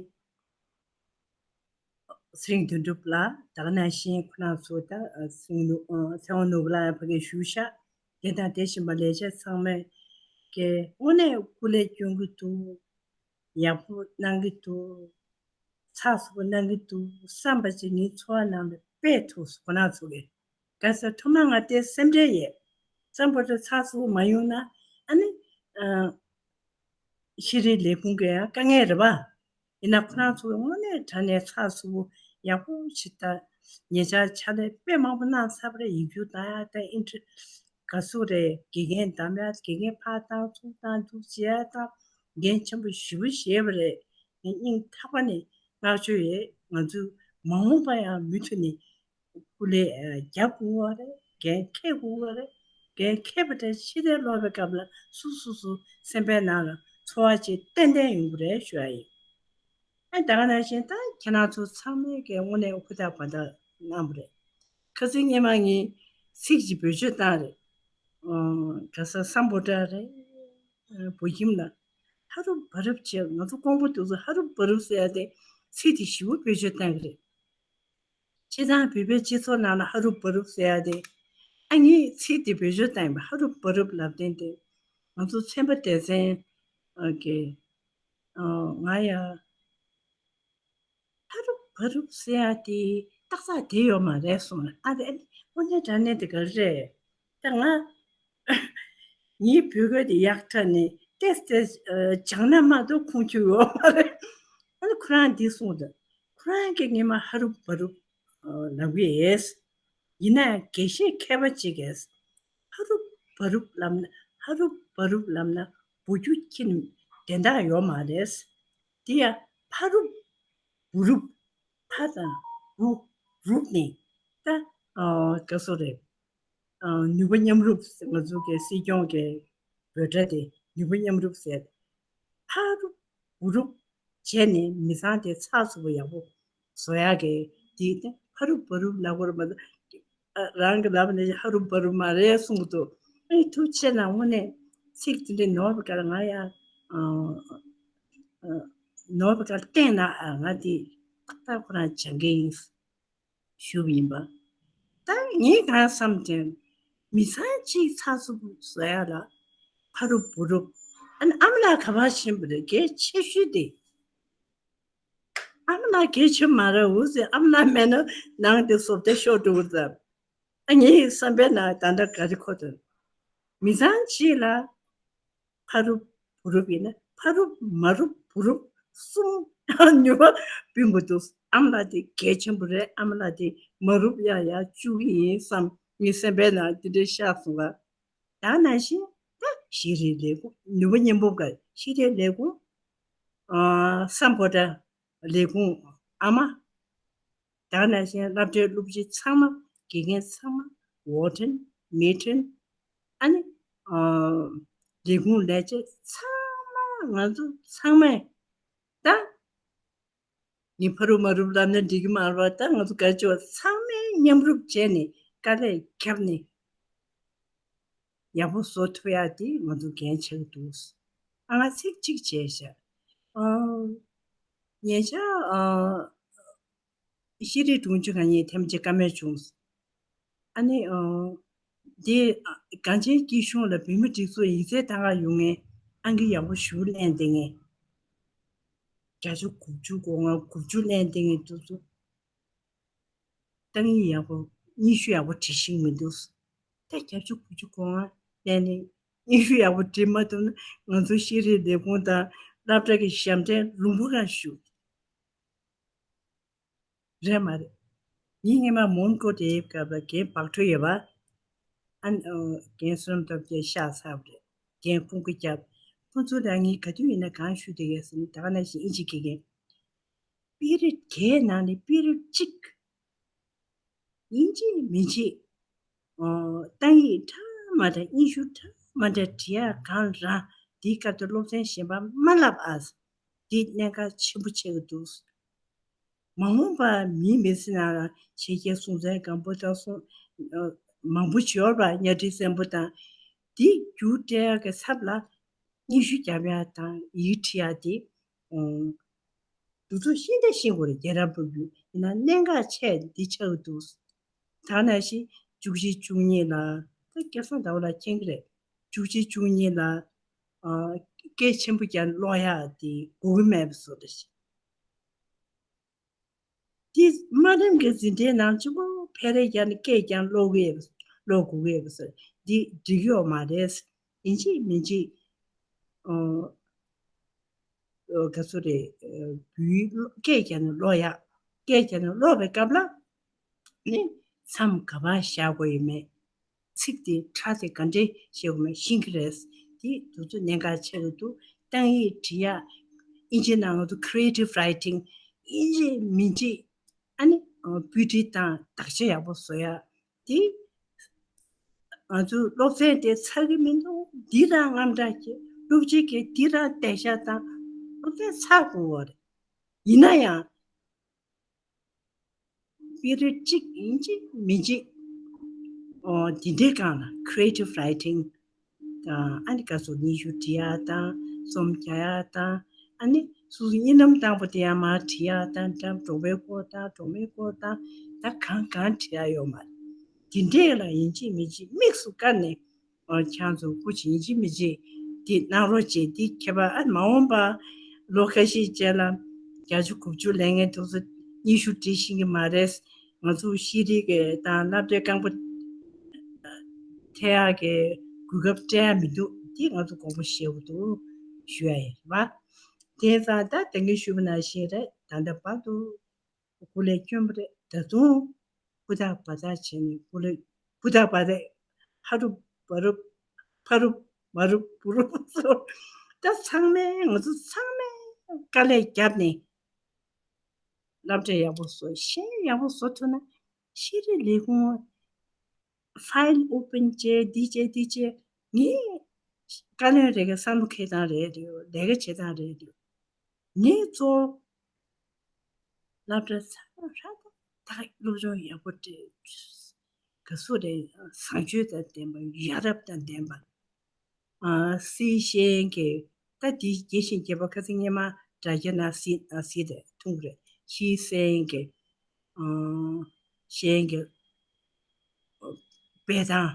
ཚེ་རིང་དོན་གྲུབ་ལགས་ད་ག་ནང་བཞིན་ཁོ་རང་ཚོ་ད་ཚེ་དབང་ནོར་ཨ་ཚེ་དབང་ནོར་བུ་ལགས་ཕ་གིར་བཞུགས་ཤག་དེ་དང་དེ་བཞིན་པ་ལས་བྱེད་ཚང་མས་ཀྱི་དངོས་གནས་སྐུ་ལས་སྐྱོན་གྱི་འདུག་ཡག་པོ་གནང་གི་འདུག་ཚགས་ཚུད་པོ་གནང་གི་འདུག་བསམ་པ་ཅིག་ངའི་ཚོར་བ་ནང་ལ་དཔེ་ཐུག་སོང་། ཁོ་རང་ཚོ་གིས་ག་ས་ཐོག་མ་ང་དེ་སེམས་ཁྲལ་ཡས་བསམ་པ་དེ་ཚགས་ཚུད་པོ་མ་ཡོང་ན་ཨ་ནི་ཨ་ཤེས་རིག་ལས་ཁུངས་ཀྱི་ཡང་དཀའ་ངལ་རེད་པ། ཡིན་ན་ཁོ་རང་ཚོ་དངོས་གནས་དྲང་གནས་ཚགས་ཚུད་པོ་ཡག་པོ་ཞིག་ད་ཉེ་ཆར་ཕྱག་ལས་དཔེ་མང་པོ་གནང་ཚར་བ་རེད། ཡིག་རྒྱུགས་བཏང་ཡ་ད་ཨིན་ཊར་ག་སུ་རེད། དགེ་རྒན་གདམ་ཡ་དགེ་རྒན་ཕར་བཏང་ཚུར་བཏང་འདུག་བྱེད་ཡ་ད་འགན་ཆེན་པོ་ཞེ་པོ་བཞེས་པ་རེད། ངས་སྙིང་ཐག་པ་ནས་བསྔགས་བརྗོད་ཡོད། ང་ཚོས་མ་འོངས་པ་ཡང་མུ་མཐུད་ནས་སྐུ་ལས་རྒྱབ་དགོས་པ་རེད། འགན་འཁྱེར་དགོས་པ་རེད། འགན་འཁྱེར་བ་དང་ཕྱི་བལྟས་ལོག་པའི་སྐབས་ལ་སོ་སོ་སོ་སེམས་པའི་ནང་ལ་ཚོར་བ་ཅིག་ཏན་ཏན་ཡོང་གི་རེད་ཞུ་ཡ་ཡིན། ཨ་ད་ག་ནང་བཞིན་ད་ཁྱེད་རང་ཚོ་ཚང་མས་ཀྱི་དངོས་གནས་ཧུར་ཐག་འབད་ཐག་གནང་བ་རེད། ཁ་སང་སྔོན་མ་ངས་ཚིག་ཅིག་བེད་སྤྱོད་བཏང་རེད། ཨ་ག་ས་སམ་བྷོ་ཊ་རེད། ཨ་བོད་ཁྱིམ་ལ་ཧ་རུབ་བ་རུབ་བྱས། ང་ཚོ་ཀོང་པོ་དེ་ཚོ་ཧ་རུབ་བ་རུབ་ཟེར་ཡ་དེ་ཚིག་དེ་ཞེ་པོ་བེད་སྤྱོད་བཏང་གི་རེད། སྤྱིར་བཏང་བོད་པའི་སྤྱི་ཚོགས་ནང་ལ་ཧ་རུབ་བ་རུབ་ཟེར་ཡ་དེ། ཨ་ངས་ཚིག་དེ་བེད་སྤྱོད་བཏང་ཡིན་པ། ཧ་རུབ་བ་རུབ་ལབ་དོན་དེ་ང་ཚོ་ཚན་པ་སྡེ་ཚན་ཨ་གི་ཨ་ང་ཡ་ཧ་རུབ་བ་རུབ་ཟེར་ཡ་དེ་རྟགས་རྩ་དེ་ཡོད་མ་རེད་གསུངས་ནས། ཨ་རེ་དངོས་གནས་དྲང་གནས་དེ་ག་རེད། ད་ང་ངའི་བོད་སྐད་དེ་ཡག་དྲགས་ནས་ཏོག་ཙམ་སྦྱངས་ན་མ་གཏོགས་ཁུངས་འཁྱོལ་ཡོད་མ་རེད། ཨ་ནི་ཁོ་རང་འདི་གསུངས་འདུག་ཁོ་རང་གིས་སྔོན་མ་ཧ་རུབ་བ་རུབ་ལབ་ཀྱི་ཡོད། ཡིན་ན་ཡང་དགེ་བཤེས་མཁས་པ་གཅིག་གིས་ཧ་རུབ་ བ་རུབ་ལབ་ན། ཧ་རུབ་བ་རུབ་ལབ་ན་བུ་རྒྱུད་ཁྱིམ་དེ་འདྲ་ཡོད་མ་རེད། དེ་ཡང་ཕ་རུབ་བུ་རུབ། ཕ་དང་བུ། རུབ་ནི་ད་ཨ་ག་སོ་རེད། ཨ་ནུས་པ་མཉམ་རུབ། ང་ཚོ་གི་སྲིད་སྐྱོང་གི་འབོད་སྒྲ་དེ་ནུས་པ་མཉམ་རུབ་ཟེར། ཕ་རུབ་བུ་རུབ་བྱས་ནས་མི་ཚང་དེ་ཚགས་ཚུད་པོ་ཡག་པོ་བཟོ་ཡག་གི་དེ་ནི་ཕ་རུབ་བུ་རུབ་ལབ་དགོས་རེད་མ་གཏོགས། ཨ་རང་གི་ལབ་ནས་ཧ་རུབ་བ་རུབ་མ་རེད་གསུང་གི་འདུག་ཨ་ནི་ཐུགས་ཆེ་གནང་། དངོས་གནས་ཚིག་དེ་འདྲ་ནོར་བ་ག་ལ་ང་ཡང་ཨ་ཨ་ནོར་བ་ག་ལ་བསྟན་ན་ཨ་ང་དེ་ད་ཁོ་རང་སྦྱང་གི་ཡིན། ཞུ་བ་ཡིན་པ། ད་ངས་གང་བསམ་དོན། མི་ཚང་གཅིག་ཚགས་ཚུད་པོ་བཟོ་ཡག་ལ་ཕ་རུབ་བུ་རུབ། ཨ་ནི་ཨ་མ་ལགས་ག་པར་ཕྱིན་པ་རེད། གལ་ཆེ་ཤོས་དེ། ཨ་མ་ལགས་གལ་ཆེ་མ་རེད། འུ་ཚོའི་ཨ་མ་ལགས་མེད་ན་ནང་དེ་བཟོ་ལྟ་ཤོར་འགྲོ་གི་རེད། ཨ་ངའི་བསམ་པའི་ནང་ད་ལྟ་ག་རེ་གོ་དོན། མི་ཚང་གཅིག་ལ་ཕ་རུབ་བུ་རུབ་ཡིན་ན་ཕ་རུབ་མ་རུབ་བུ་རུབ་གསུམ་ནུས་པ་སྤུངས་པ་འདུག་ཨ་མ་ལགས་དེ་གལ་ཆེན་པོ་རེད། ཨ་མ་ལགས་དེ་མ་རུབ་ཡག་ཡག་བཅུག་གི་ཡིན་བསམ། ངའི་སེམས་པའི་ནང་དེ་འདྲའི་ཤར་སོང་ང་། ད་ནང་བཞིན་ད་ཤེས་རིག་ལས་ཁུངས་ནུས་པ་མཉམ་སྤུངས་སྐབས་ཤེས་རིག་ལས་ཁུངས་ཨ་སམ་བྷོ་ཊ་ལས་ཁུངས་ཨ་མ། ད་ནང་བཞིན་སློབ་གྲྭའི་སློབ་སྤྱི་ཚང་མ། དགེ་རྒན་ཚང་མ། ཝར་ཌེན། མེ་ཊོན། ཨ་ནི་ཨ་ལས་ཁུངས་ལས་བྱེད་ཚང་མ། ང་ཚོ་ཚང་མས་ད་ངས་ཕ་རུབ་མ་རུབ་ལབ་ན་འགྲིག་གི་མ་རེད་པ། ད་ང་ཚོ་ག་ཅོ་ཚང་མས་མཉམ་རུབ་བྱས་ནས་དཀའ་ལས་བརྒྱབ་ནས་ཡག་པོ་བཟོ་ཐུབ་ཡག་དེ་ང་ཚོ་འགན་ཆགས་འདུག་ཨ་ང་ཚིག་གཅིག་བྱས་ཤག་ཨ་ཉེ་ཆར་ཨ་ཤེས་རིག་དྲུང་ཆེ་ག་ཉིད་ཐེངས་གཅིག་བཀའ་མོལ་བྱུང་། ཨ་ནི་ཨ་དེ་ཨ་གངས་ཅན་སྐྱིད་གཤོངས་ལ་བོད་མི་སྒྲིག་འཛུགས་ཡིག་ཚད་གཏང་ག་ཡོང་མཁན་ཨང་ཀི་ཡག་པོ་ཞེ་པོ་ལེན་བསྡད་མཁན། བརྒྱ་ཆ་དགུ་བཅུ་གོ་ལྔ་དགུ་བཅུ་ལེན་བསྡད་མཁན་དེ་ཚོ་གཏམ་ཡིག་ཡག་པོ་སྙན་ཞུ་ཡག་པོ་བྲིས་ཤེས་མི་འདུག་ད་བརྒྱ་ཆ་དགུ་བཅུ་གོ་ལྔ་ལེན་ནས་སྙན་ཞུ་ཡག་པོ་བྲིས་མ་ཐུབ་ན་ང་ཚོ་ཤེས་རིག་ལས་ཁུངས་དང་སློབ་གྲྭ་གི་ཞབས་འདྲེན་ལུང་པ་གང་ཞུ། རེད་མ་རེད། ངས་སྔོན་མ་མོན་གྷོ་དེ་སྐབས་ལ་རྒན་བག་གྲོ་ཡོད་པ། ཨ་ནི་རྒན་བསོད་ནམས་སྟོབས་རྒྱལ་ཤག་ཚར་བ་རེད། རྒན་ཀུན་དགའ་སྐྱབས། ཁོང་ཚོ་ལ་ངས་ག་དུས་ཡིན་ན་གང་ཞུ་བསྡད་ཡོད་ཟེར་ན། ད་ག་ནང་བཞིན་ཨིན་ཇི་དགེ་རྒན། པི་རིཌ་བརྒྱད་ནང་ནས་པི་རིཌ་གཅིག་ཡིན་གཅིག་མིན་གཅིག་ཨོ། ཏང་ཡིག་འདྲ་མ་འདྲ། སྙན་ཞུ་འདྲ་མ་འདྲ་བྲིས་ཡག་གང་རང་དེའི་སྐབས་དུ་སློབ་ཚན་གཞན་པ་མ་བསླབ་ཨ། འདི་གནད་འགག་ཆེན་པོ་ཆགས་ཀྱི་འདུག་མ་འོངས་པ་མིའི་མི་ཚེ་ནང་ལ་ཆེད་མཁས་སྲོང་བཙན་སྒམ་པོ་དང་སོང་ཨ་མང་པོ་ཡོད་པ། གཉའ་ཁྲི་བཙན་པོ་དང་། འདི་རྒྱུགས་སྤྲད་ཡག་གི་ཚབ་ལ་སྙན་ཞུ་རྒྱབ་ཡག་དང་ཡིག་འབྲི་ཡག་དེ་ཨོ། འདུ་ཚོགས་ཤིང་རྟ་ཤིང་དགོས་རེད། རྒྱལ་རབས་སློབ་བརྒྱུད་ཡིན་ན་གནད་འགག་ཆེ་འདི་ཆགས་ཀྱི་འདུག་ད་ནང་བཞིན་བཅུ་གཅིག་བཅུ་གཉིས་ལ་ད་སྐལ་བཟང་ཟླ་བ་ལགས་མཁྱེན་གྱི་རེད། བཅུ་གཅིག་བཅུ་གཉིས་ལ་ཨ་སྐད་ཆེན་པོ་རྒྱག་ཀློག་ཡག་དེ་དགོས་ཀྱི་མེད་པ་བཟོ་འདྲ་ཞིག་དེ་དམའ་རིམ་གྱི་འཛིན་གྲྭའི་ནང་གཅིག་པོ་འཕེལ་རེ་རྒྱག་ནས་སྐད་ཀྱང་ཀློག་གི་ཡོད་པ། ཀློག་དགོས་ཀྱི་ཡོད་པ་བཟོ། འདི་འགྲིག་གི་ཡོད་མ་རེད། ཡིན་གཅིག་མིན་གཅིག་ཨ། ག་ཚོད་རེད། བོད་སྐད་རྒྱག་ནས་ཀློག་ཡག་སྐད་རྒྱག་ནས་ཀློག་པའི་སྐབས་ལ་ནི་མཚམས་ག་པར་བཞག་དགོས་ཡོད་མེད། ཚིག་དེ་ཕྲ་དེ་ག་འདྲས་བཤད་དགོས་མེད་ཤེས་ཀྱི་རེད། དེ་དུས་ཚོད་གནད་འགག་ཆེ་རུ་འདུག་ཏང་ཡིག་བྲིས་ཡག་ཨིན་ཇི་ནང་ང་ཚོ་creative writing ཨིན་ཇི་མིན་ཇི་ཨ་ནི་བོད་ཡིག་དང་དག་ཆ་ཡག་པོ་བཟོ་ཡག་དེ། ང་ཚོའི་སློབ་ཚན་དེ་ཚར་གི་མི་འདུག་འདི་རང་དངངས་སྐྲག་སྐྱེ། སློབ་སྤྱི་གིས་འདི་རང་བསྡད་ཤག་དང་སློབ་ཚན་ཚར་དགོས་པ་རེད། ཡིན་ན་ཡང་པི་རི་ཌི་གཅིག་ཡིན་གཅིག་མིན་གཅིག་ཨོ་འདི་འདྲའི་སྒང་ལ་creative writing དང་ཨ་ནི་ག་ཚོད་སྙན་ཞུ་འབྲི་ཡག་དང་རྩོམ་རྒྱག་ཡག་དང་ཨ་ནི་སོ་སོ་གཉིད་ལམ་བཏང་པོ་དེ་ཡང་མར་བྲིས་ཡག་དང་འགྲམ་གྲོགས་པོའི་སྐོར་དང་གྲོགས་མོའི་སྐོར་དང་ད་གང་གང་བྲིས་ཡག་ཡོད་མ་རེད། དེ་འདྲས་ལ་ཡིན་གཅིག་མིན་གཅིག་དམིགས་སུ་བཀར་ནས་ཨ་ཁྱེད་ཚོ་སྐུ་མཁྱེན་ཡིན་གཅིག་མིན་གཅིག་འདི་གནང་རོགས་བྱེད། འདི་ཁྱད་པར་ཨ་མ་འོངས་པ་ལོ་ཁ་ཤས་རྗེས་ལ་བརྒྱད་ཅུ་དགུ་བཅུ་ལས་ངན་དེ་ཚོ་སྙན་ཞུ་བྲིས་ཤེས་ཀྱི་མ་རེད། ང་ཚོ་ཤེས་རིག་གི་དང་སློབ་གྲྭའི་རྐང་པ་ཐེ་ཡག་གི་གོ་སྐབས་སྤྲད་ཡག་མི་འདུག་འདི་ང་ཚོ་དགོངས་པ་བཞེས་དགོས་འདུག་ཞུ་ཡག་ཡིན་པ། དེ་ཙང་ད་དེ་སྔོན་ཞུས་པ་ནང་བཞིན་རེད། ད་ལྟ་བར་དུ་སྐུ་ལས་བསྐྱོན་པ་རེད། ད་དུང་ཧུར་ཐག་འབད་ཐག་བྱས་ནས་སྐུ་ལས་ཧུར་ཐག་འབད་ཐག་ཧ་རུབ་བ་རུབ་ ཕ་རུབ་མ་རུབ་བུ་རུབ་སོགས་ད་ཚང་མས་ང་ཚོ་ཚང་མས་དཀའ་ལས་བརྒྱབ་ནས་སློབ་གྲྭ་ཡག་པོ་བཟོ། ཤེས་ཡོན་ཡག་པོ་བཟོ་ཐུབ་ན་ཤེས་རིག་ལས་ཁུངས་ཕ་ཡིལ་ཨོ་པན་བྱས་འདི་བྱས་འདི་བྱས། ངས་བཀའ་བློན་རེ་ག་བསམ་བློ་འཁྱེར་སྟངས་རེད་འདུག་ལས་ཀ་བྱེད་སྟངས་རེད་འདུག་ངས་གཙོ་བོ་སློབ་གྲྭ་ཚང་མ་ཧྲ་ཏག་ཏག་སློབ་སྦྱོང་ཡག་པོ་སྤྲད། ག་སུ་རེད། བཟང་སྤྱོད་དང་ལྡན་པ། ཡ་རབས་དང་ལྡན་པ། ཨ་སི་ཤེས་ཡོན་གྱི་ད་འདི་རྒྱས་ཤིང་རྒྱས་པ་ཁ་སང་སྔོན་མ་དྲ་རྒྱ་ནང་སི་ཨ་སི་དེ་ཐུང་རེད། ཤེས་ཡོན་གྱི་ཨ་ཤེས་ཡོན་གྱི་སྤེལ་སྟངས།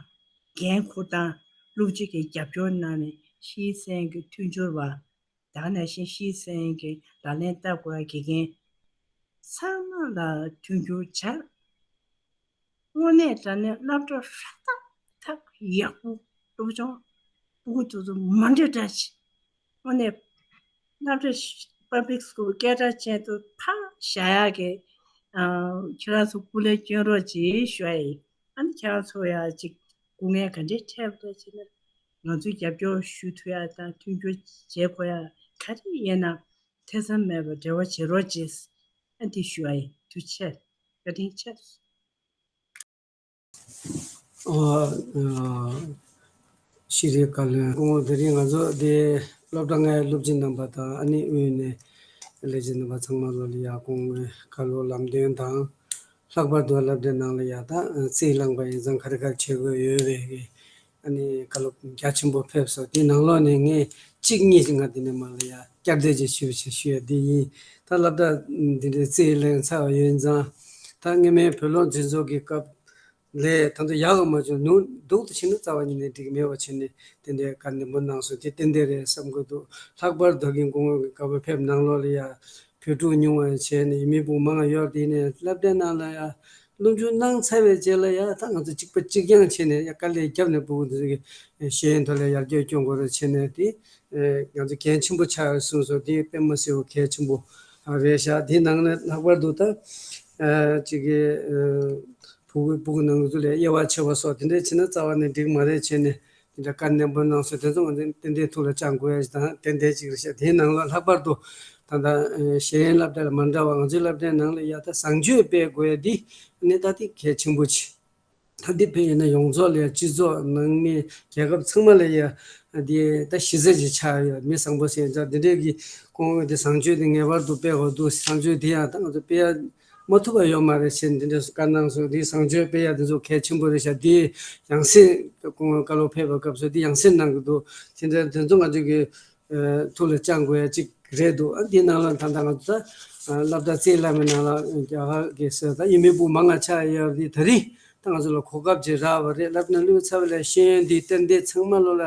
འགན་འཁུར་སྟངས། སློབ་སྤྱི་གི་རྒྱབ་སྐྱོར་གནང་ནས་ཤེས་ཡོན་གྱི་མཐུན་སྦྱོར་བ། ད་ག་ནང་བཞིན་ཤེས་ཡོན་གྱི་ལག་ལེན་བསྟར་དགོས་པ། དགེ་རྒན་ཚང་མ་ལ་མཐུན་འགྱུར་བྱ། དངོས་གནས་དྲང་གནས་སློབ་གྲྭ་ཧྲ་ཏག་ཏག་ཡག་པོ། སློབ་སྦྱོང་སྤུ་གུ་དེ་ཚོ་མ་འདྲ་འདྲ་ཅིག་དངོས་གནས་སློབ་གྲྭ་པབ་ལིག་སི་ཀུལ་སྐད་གྲགས་ཅན་དུ་ཕར་བཞག་ཡག་གི་ཨ་ཁྱེད་རང་ཚོ་སྐུ་ལས་བསྐྱོན་རོགས་གྱིས་ཞུ་ཡ་ཡིན། ཨ་ནི་ཁྱེད་རང་ཚོ་ཡ་ཅིག་སྐུ་ངལ་ག་འདྲས་འཕྲད་པ་ཅིག་ན་ང་ཚོས་རྒྱབ་སྐྱོར་ཞུ་ཐུབ་ཡ་དང་མཐུན་འགྱུར་བྱེད་དགོས་ཡ་ག་རེ་ཡིན་ན་ཐེ་ཚོམ་མེད་པར་འབྲེལ་བ་བྱེད་རོགས་གྱིས། ཨ་འདི་ཞུ་ཡ་ཡིན། ཐུགས་རྗེ་ཆེ། བཀའ་དྲིན་ཆེ། ཨ་ཨ་ཤེས་རིག་བཀའ་བློན་སྐུ་ངོ། དེ་རིང་ང་ཚོ་འདི་སློབ་གྲྭ་ལྔའི་སློབ་སྤྱི་རྣམ་པ་དང་ཨ་ནི་དབུས་ནས་ལས་བྱེད་རྣམ་པ་ཚང་མ་ལོ་ལ་ཡ་སྐུ་ངོའི་བཀའ་སློབ་ལམ་སྟོན་དང་། ལྷག་པར་དུ་སློབ་གྲྭའི་ནང་ལ་ཡ་ད་རྩིས་བླངས་པ་ཡིན་ཙང་ག་རེ་ག་རེ་བྱེད་དགོས་ཡོད་རེད། ཨ་ནི་བཀའ་སློབ་རྒྱ་ཆེན་པོ་ཕེབས་སོང་། དེའི་ནང་ལོགས་ནས་ངས་གཅིག་གཉིས་ཤིག་ང་འདི་ནས་མར་ལ་ཡ་བསྐྱར་ཟློས་ཅིག་ཞུས་ཞུ་ཞུ་ཡ་འདི་ཡིན། ད་སློབ་གྲྭ་འདི་འདྲའི་རྩིས་ལེན་ཚར་བ་ཡིན་ཙང་། ད་སྔོན་མའི་བོད་ལུང་འཛིན་ཚོགས་ཀྱི་སྐབས་ལས་ད་ལྟ་ཡག་ག་མ་བྱུང་ནུ་སྡུག་ཏུ་ཕྱིན་ན་རྩ་བ་ཉིད་ནས་འགྲིག་མེད་པ་བྱས་ནས་དེ་འདྲའི་བཀའ་ནན་པོ་གནང་སོང་། དེ་ཏན་ཏན་རེད་བསམ་གྱི་འདུག་ལྷག་པར་དུ་གིན་སྐུ་ངོ་གི་བཀའ་པོད་ཕེབས་ནང་ལོགས་ལ་ཡ་བོད་ཕྲུག་ཉུང་བ་བྱས་ནས་ཡུལ་མི་བུ་མང་ཡོད། དེ་ནས་སློབ་གྲྭའི་ནང་ལ་ཡ་སློབ་སྦྱོང་གནང་ཚར་བའི་རྗེས་ལ་ཡ་ད་ང་ཚོ་གཅིག་པ་གཅིག་རྐྱང་བྱས་ནས་ཡ་དཀའ་ལས་བརྒྱབ་ནས་ཕྲུ་གུ་འདི་ཚོ་གི་ཤེས་ཡོན་ཐོག་ལ་ཡར་རྒྱས་སྐྱོང་དགོས་རེད་བྱས་ནས་དེ་ང་ཚོ་གལ་ཆེན་པོ་ཆགས་ཡོད་གསུངས་སོང་། དེ་དཔེ་མ་སྲིད་པ་གལ་ཆེན་པོ་རེད་ཤག་དེའི་ནང་ནས་ལྷག་པར་དུ་ད་ཅིག་གི་ཕྲུ་གུ་ཕྲུ་གུ་ནང་ཚོ་ལ་དབྱེ་བ་ཕྱེ་བ་སོགས་དེ་འདྲ་བྱས་ན་རྩ་བ་ནས་འགྲིག་མ་རེད་བྱས་ནས། དེ་འདྲ་བཀའ་ནན་པོ་གནང་སོང་། དེ་ཚོ་ང་ཚོ་ཏན་ཏན་ཐུགས་ལ་བཅངས་དགོས་ཡ་ཞིག་དང་ཏན་ཏན་ཅིག་རེད་ཤག་དེའི་ནང་ལ་ལྷག་པར་དུ་ད་ལྟ་ཤེས་ཡོན་སློབ་གྲྭ་ལ་མ་འདྲ་བ་ང་ཚོའི་སློབ་གྲྭའི་ནང་ལ་ཡ་ད་བཟང་སྤྱོད་སྤེལ་དགོས་ཡ་འདི་ནི་ད་འདི་གལ་ཆེན་པོ་ཆེ། ད་འདི་ཕན་ཡིན་ན་ཡོངས་རྫོགས་ལ་ཡ་སྤྱི་ཚོགས་ནང་མི་རྒྱལ་ཁབ་ཚང་མ་ལ་ཡ་འདི་ད་གཞི་རྩ་ཅིག་ཆགས་ཡོད། མི་བཟང་པོ་ཟེར་ཡ་འདི་འདྲའི་གི་ཁོང་འདི་བཟང་སྤྱོད་འདི་ངེས་པར་དུ་སྤེལ་དགོས་འདུག་བཟང་སྤྱོད་འདི་ཡང་ད་ང་ཚོ་སྤེལ་ཡ་མ་ཐུབ་པ་ཡོད་མ་རེད་ཟེར་འདི་འདྲ་བཀའ་གནང་སོང་། འདི་བཟང་སྤྱོད་སྤེལ་ཡ་འདི་ཚོ་གལ་ཆེན་པོ་རེད་ཤག་འདི་ཡང་སེ་ཁོང་བཀའ་སློབ་ཕེབས་པའི་སྐབས་སུ་འདི་ཡང་སེ་གནང་གི་འདུག་དེ་འདྲ་དེ་ཚོ་ང་ཚོ་གི་ཐུགས་ལ་བཅངས་དགོས་ཡ་གཅིག་རེད་འདུག་ཨ་འདི་ནང་ལ་ད་ལྟ་ང་ཚོ་ད་སློབ་གྲྭ་རྩིས་བླ་མའི་ནང་ལ་རྒྱ་གར་གི་སོ་ད་ཡུལ་མི་བུ་མང་ང་ཆགས་ཡོད་རེད། དེ་ད་རིང་ད་ང་ཚོ་ལ་གོ་སྐབས་ཅིག་རག་པ་རེད། སློབ་གྲྭ་ནང་བླུགས་ཚར་བ་ལ་ཤེས་ཡོན་འདི་ཏན་ཏན་ཚང་མ་ལོ་ལ་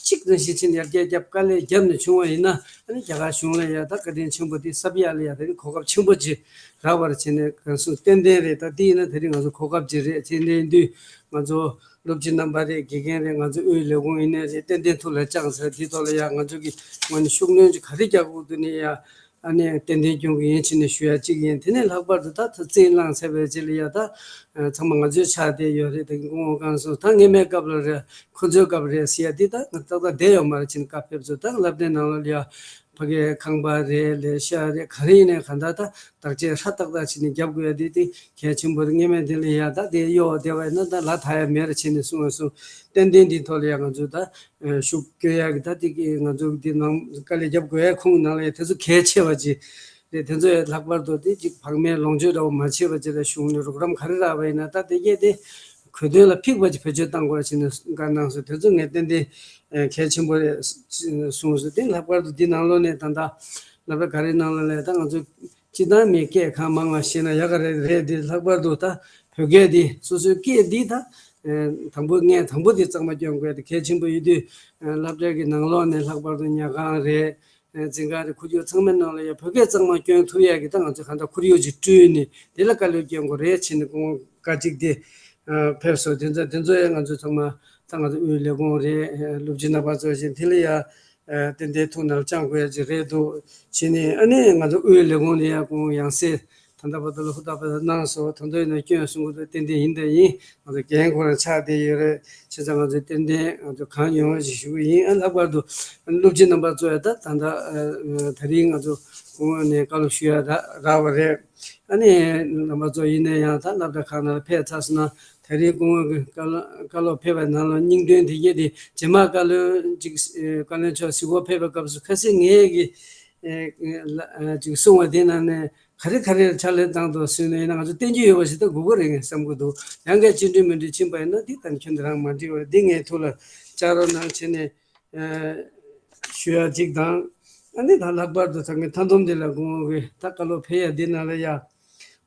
གཅིག་ནང་བཞིན་ཕྱིན་ཡར་རྒྱས་རྒྱབ་དཀའ་ལས་བརྒྱབ་ནས་བྱུང་བ་ཡིན་ན་ཨ་ནི་རྒྱ་གར་གཞུང་ལ་ཡ་ད་བཀའ་དྲིན་ཆེན་པོ་འདི་གསབ་ཡ་ལ་ཡ་ད་རིང་གོ་སྐབས་ཆེན་པོ་ཅིག་རག་པར་བྱས་ནས་གང་སུ་ཏན་ཏན་རེད། ད་འདི་ཡིན་ན་ད་རིང་ང་ཚོ་གོ་སྐབས་ཅིག་རེད། དེ་འདྲ་ཡིན་དུས་ང་ཚོ་སློབ་སྤྱི་རྣམ་པ་རེད། དགེ་རྒན་རེད། ང་ཚོ་དབུས་ལས་ཁུངས་ཡིན་ནའི་རེད། ཏན་ཏན་ཐུགས་ལ་བཅངས་ཚར། འདི་ཐོག་ལ་ཡ་ང་ཚོ་གི་ངོས་ནས་ཤུགས་སྣོན་ཅིག་ག་རེ་རྒྱག་དགོས་འདུག་ནི་ཡ་ཨ་ནི་ཏན་ཏན་སྐྱོང་གི་ཡིན་བྱས་ནས་ཞུ་ཡ་གཅིག་ཡིན། དེ་ནས་ལྷག་པར་དུ་ད་ད་རྩིས་བླངས་ཚར་བའི་རྗེས་ལ་ཡ་ད་ཚང་མ་ང་ཚོའི་ཆ་དེ་ཡོད་རེད། ད་གི་སྐུ་ངོ་གང་སོང་ད་སྔས་མའི་སྐབས་ལ་རེད། ཁོ་ཚོའི་སྐབས་རེད་ཟེར་ཡ་འདི་ད་ང་ཏག་ཏག་བསྡད་ཡོད་མ་རེད། ཕྱིན་སྐབས་ཕེབས་ཚོ་ད་སློབ་གྲྭའི་ནང་ལ་ཡ་ཕ་གིའི་ཁང་པ་རེད། ལས་ཤག་རེད། ག་རེ་ཡིན་ནའི་གང་ལྟར་ད་བརྟག་དཔྱད་ཧྲ་ཏག་ཏག་བྱས་ནས་རྒྱབ་དགོས་ཡ་དེ་དེ་གལ་ཆེན་པོ་རེད། སྔས་མ་དེ་ལ་ཡ་ད་དེ་གཡོ་བ་བསྡད་པ་ཡིན་ན་ད་ལ་ཐ་ཡ་མེད་རེད། བྱས་ནས་གསུངས་པ་སོང་། ཏན་ཏན་འདིའི་ཐོག་ལ་ཡ་ང་ཚོ་ད་ཤུགས་སྐྱོན་ཡ་གི་ད་དེ་གི་ང་ཚོ་འདི་ནང་དཀའ་ལས་རྒྱབ་དགོས་ཡ་ཁོང་ནང་ལ་ཡ་དེ་ཚོ་གལ་ཆེ་བ་ཅིག་རེད། དེ་ཚོ་ཡ་ལྷག་པར་དུ་དེ་ཅིག་བག་མེད་ལོངས་སྤྱོད་འདྲ་བོ་མ་བྱེད་པ་ཅིག་ལ་གཞུང་ནས་རོགས་རམ་ག་རེ་རག་པ་ཡིན་ན་ད་དེ་གས་དེ་གོ་དོན་ལ་ཕིགས་པ་ཅིག་བེད་སྤྱོད་བཏང་དགོས་རེད་བྱས་ནས་བཀའ་གནང་སོང་། དེ་ཚོ་ངས་ཏན་ཏན་གལ་ཆེན་པོ་རེད་གསུངས་སོང་། དེ་ལྷག་པར་དུ་འདི་ནང་ལོགས་ནས་ད་ལྟ་ལབ་པ་ག་རེ་ནང་ལོགས་ནས་ད་ང་ཚོ་སྤྱི་བཏང་མི་སྐད་གང་མང་བ་ཤེས་ན་ཡག་ག་རེ་རེད། འདི་ལྷག་པར་དུ་ད་བོད་སྐད་འདི་སོ་སོའི་སྐད་འདི་ད་དང་པོ་ངས་དང་པོ་འདི་གཙང་མ་སྐྱོང་དགོས་དེ་གལ་ཆེན་པོ་ཡིན་དུས་སློབ་གྲྭ་གི་ནང་ལོགས་ནས་ལྷག་པར་དུ་ཉལ་ཁང་རེད། འཛིན་གྲྭ་རེད། ཁོར་ཡུག་ཚང་མའི་ནང་ལ་ཡང་བོད་སྐད་གཙང་མ་སྐྱོན་ཐུབ་ཡག་གི་ད་ང་ཚོས་གང་ལྟར་ཁོར་ཡུག་ཅིག་བསྐྲུན་ནས་དེ་ལ་དཀའ་ལས་སྐྱོན་དགོས་རེད་བྱས་ནས་སྐུ་ངོ་བཀའ་གཅིག་དེ་ཕེབས་སོང་། དེ་ཚོ་དེ་ཚོ་ཡང་ང་ཚོ་ཚང་མ་ད་ང་ཚོ་དབུས་ལས་ཁུངས་རེད། སློབ་སྤྱི་རྣམ་པ་ཚོ་བཞིན་དེ་ལ་ཡང་ཏན་ཏན་ཐུགས་ནང་བཅངས་དགོས་ཡག་ཅིག་རེད་འདུག་བྱས་ནས་ཨ་ནི་ང་ཚོ་དབུས་ལས་ཁུངས་ནས་ཡང་སྐུ་ངོ་ཡང་སེ་ ད་ལྟ་བར་དུ་ལ་ཧུར་ཐག་པ་གནང་སོང་། ད་དུང་ཡིན་ན་སྐྱོན་གསུང་གི་འདུག་ཏན་ཏན་ཡིན་དང་ཡིན། ང་ཚོ་འགན་ཁོ་རང་ཆགས་བསྡད་ཡོད་རེད། བྱས་ཙང་ང་ཚོས་ཏན་ཏན་ང་ཚོ་གང་ཡོང་བ་ཞིག་ཞུ་གི་ཡིན། ཨ་ལྷག་པར་དུ་སློབ་སྤྱི་རྣམ་པ་ཚོ་ཡ་ད་ད་ལྟ་ཨ་ད་རིང་ང་ཚོ་སྐུ་ངོ་ནས་བཀའ་སློབ་ཞུ་ཡ་ད་རག་པ་རེད། ཨ་ནི་རྣམ་པ་ཚོ་ཡིན་ན་ཡང་ད་སློབ་གྲྭ་ཁག་ནང་ལ་ཕེབས་ཚར་སོང་ན། ད་རིང་སྐུ་ངོ་གི་བཀའ་སློབ་བཀའ་སློབ་ཕེབས་པའི་ནང་ལ་སྙིང་དོན་དེ་གྱད་དེ་རྗེས་མ་བཀའ་བློན་ཅིག་ཨེ་བཀའ་བློན་མཆོག་གཟིགས་སྐོར་ཕེབས་པའི་སྐབས་སུ་ཁ་སང་ངས་ཀྱི་ཨེ་ཨེ་ལ་ཨེ་ཅིག་གསུང་བ་དེ་ནང་ནས་ག་རེ་ག་རེ་ཕྱག་ལས་བཏང་འདུག་ཟེར་ན་ཡིན་ན་ང་ཚོ་བསྟན་རྒྱུ་ཡོད་པ་ཞིག་ད་དགོས་ཀྱི་རེད་ངས་བསམ་གྱི་འདུག་ཡང་གལ་ཅི་འདྲ་མི་འདྲ་ཕྱིན་པ་ཡིན་ན་འདི་ལྟར་ཁྱོན་དེ་རང་མ་འགྲིག་པ་རེད། འདི་ངས་ཐུགས་ལ་བཅར་རོགས་གནང་བྱས་ནས། ཞུ་ཡ་གཅིག་དང་། ཨ་ནི་ད་ལྷག་པར་དུ་ད་ངས་མཐའ་སྡོམ་འདི་ལ་དགོངས་པའི་ད་བཀའ་སློབ་ཕེབས་ཡ་འདི་ནང་ལ་ཡ།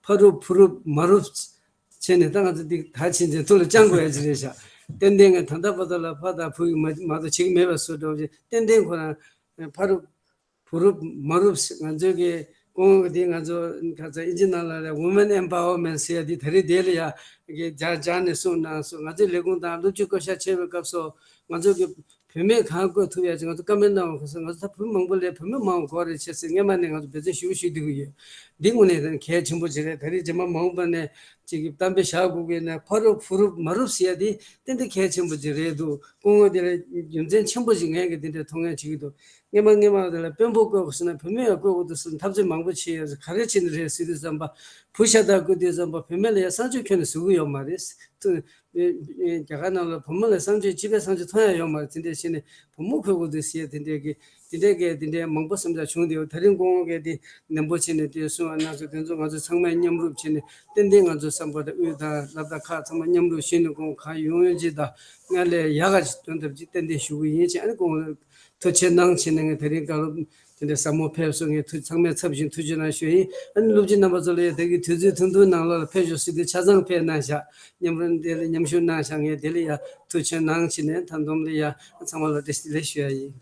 ཕ་རུབ་བུ་རུབ་མ་རུབ་བྱས་ནས་ད་ང་ཚོ་འདི་ད་ཕྱིན་ཆད་ཐུགས་ལ་བཅངས་དགོས་ཡ་ཅིག་རེད་ཤག་ཏན་ཏན་ངས་ད་ལྟ་བར་དུ་ལ་ཕ་དང་བུ་ཡི་མ་མ་གཏོགས་བྱེད་ཀྱི་མེད་པ་བཟོ་འདྲ་བོ་ཅིག་ཏན་ཏན་ཁོ་རང་ཕ་རུབ་བུ་རུབ་མ་རུབ་ང་ཚོའི་གི་སྐུ་ངོ་འདི་ང་ཚོ་ག་ཚོད་ཨིན་ཇི་ནང་ལ་ལ་Women Empowerment ཟེར་ཡ་འདི་ད་རེས་དེ་ལ་ཡ་གི་སྦྱར་སྦྱར་ནས་གསུངས་གནང་སོང་། ང་ཚོའི་ལས་ཁུངས་དང་སློབ་སྤྱི་བསྐོ་བཞག་བྱས་པའི་སྐབས་སུ་ང་ཚོ་གི་བུད་མེད་གང་བསྐོས་ཐུབ་ཡ་ཅིག་ང་ཚོ་བཀའ་མོལ་གནང་བ་ག་ས་ང་ཚོ་ད་བུ་མང་པོ་ལས་བུད་མེད་མང་བ་དགོས་རེད་བྱས་ཟེར་སྔས་མ་ནས་ང་ཚོ་འབད་བརྩོན་ཞུ་ཞུ་བསྡད་ཀྱི་ཡོད། འདི་དངོས་གནས་གལ་ཆེན་པོ་ཅིག་རེད། ད་རེས་རྗེས་མ་མ་འོངས་པ་ནས་ཅིག་གི་གཏམ་དཔེ་བཞག་དགོས་ཀྱི་ན་ཕ་རུབ་བུ་རུབ་མ་རུབ་ཟེར་ཡ་འདི་ཏན་ཏན་གལ་ཆེན་པོ་ཅིག་རེད་འདུག་སྐུ་ངོ་འདི་ལ་རྒྱུ་མཚན་ཆེན་པོ་ཞིག་ངས་ཀྱི་འདི་འདྲའི་མཐོང་ངེས་བྱེད་ཀྱི་འདུག་སྔས་མ་སྔས་མ་དེ་ལ་དཔོན་པོ་བསྐོས་དགོས་ཟེར་ན་བུད་མེད་ཡང་བསྐོས་དགོས་འདུག་ཟེར་འཐབ་རྩོད་མང་པོ་བྱས་ཡོད་ཟེར། ག་རེ་བྱས་ནས་རེད་ཟེར་དུས་ཙམ་པ་བུ་ཤ་སྟག་བསྐོས་དུས་ཙམ་པ་བུད་མེད་ལ་ཡང་གསང་སྤྱོད་ཁྱོན་ནས་བཟོ་གི་ཡོད་མ་རེད། ཨེ་ཨེ་རྒྱ་གར་ནང་ལ་བུ་མོ་ལ་གསང་སྤྱོད་སྤྱི་པའི་གསང་སྤྱོད་མཐོང་ཡ་ཡོད་མ་རེད། དེ་འདྲས་བྱས་ནས་བུ་མོ་བསྐོས་དགོས་འདུག་ཟེར་ཡ་དེ་འདྲས་ཀྱི་དེ་འདྲས་ཀྱི་དེ་འདྲས་མང་པོ་སེམས་ཐག་བྱུང་དེ་ད་རིང་སྐུ་ངོ་གིས་དེ་ནན་པོ་བྱས་ནས་དེ་གསུང་བ་གནང་སོང་། དེ་ཚོ་ང་ཚོ་ཚང་མས་མཉམ་རུབ་བྱས་ནས་ཏན་ཏན་ང་ཚོ་བསམ་པ་དང་དབུས་དང་སློབ་གྲྭ་ཁག་ཚང་མ་མཉམ་རུབ་བྱས་ནས་སྐུ་ངོ་གང་ཡོང་ཡོང་ཅིག་དང་སྔར་ལས་ཡག་ག་ཅིག་སྟོན་ཐབས་ཅིག་ཏན་ཏན་ཞུ་གི་ཡིན་ཅེས་ཨ་ནི་སྐུ་ངོ་ཐུགས་རྗེ་གནང་བྱས་ནས་ངས་དེ་རིང་བཀའ་སློབ་དེ་འདྲའི་ཟབ་མོ་ཕེབས་སོང་། ངས་ཐུགས་ཚང་མས་ཚབ་བཞིན་ཐུགས་རྗེ་གནང་ཞུ་ཡིན། ཨ་ནི་སློབ་སྤྱི་རྣམ་པ་ཚོ་ལ་ཡང་དེ་གི་དུས་ཚོད་ཐུང་ཐུང་ནང་ལོགས་ལ་ཕེབས་ཤོག་ཟེར་དུས་ཆ་ཚང་ཕེབས་གནང་ཤག་མཉམ་རུབ་དེ་ལ་མཉམ་ཞུགས་གནང་ཤག་ངས་དེ་ལ་ཡང་ཐུགས་རྗེ་གནང་བྱས་ནས་མཐའ་སྡོམ་ལ་ཡང་ཚང་མ་ལ་བཀྲ་ཤིས་བདེ་ལེགས་ཞུ་ཡ་ཡིན།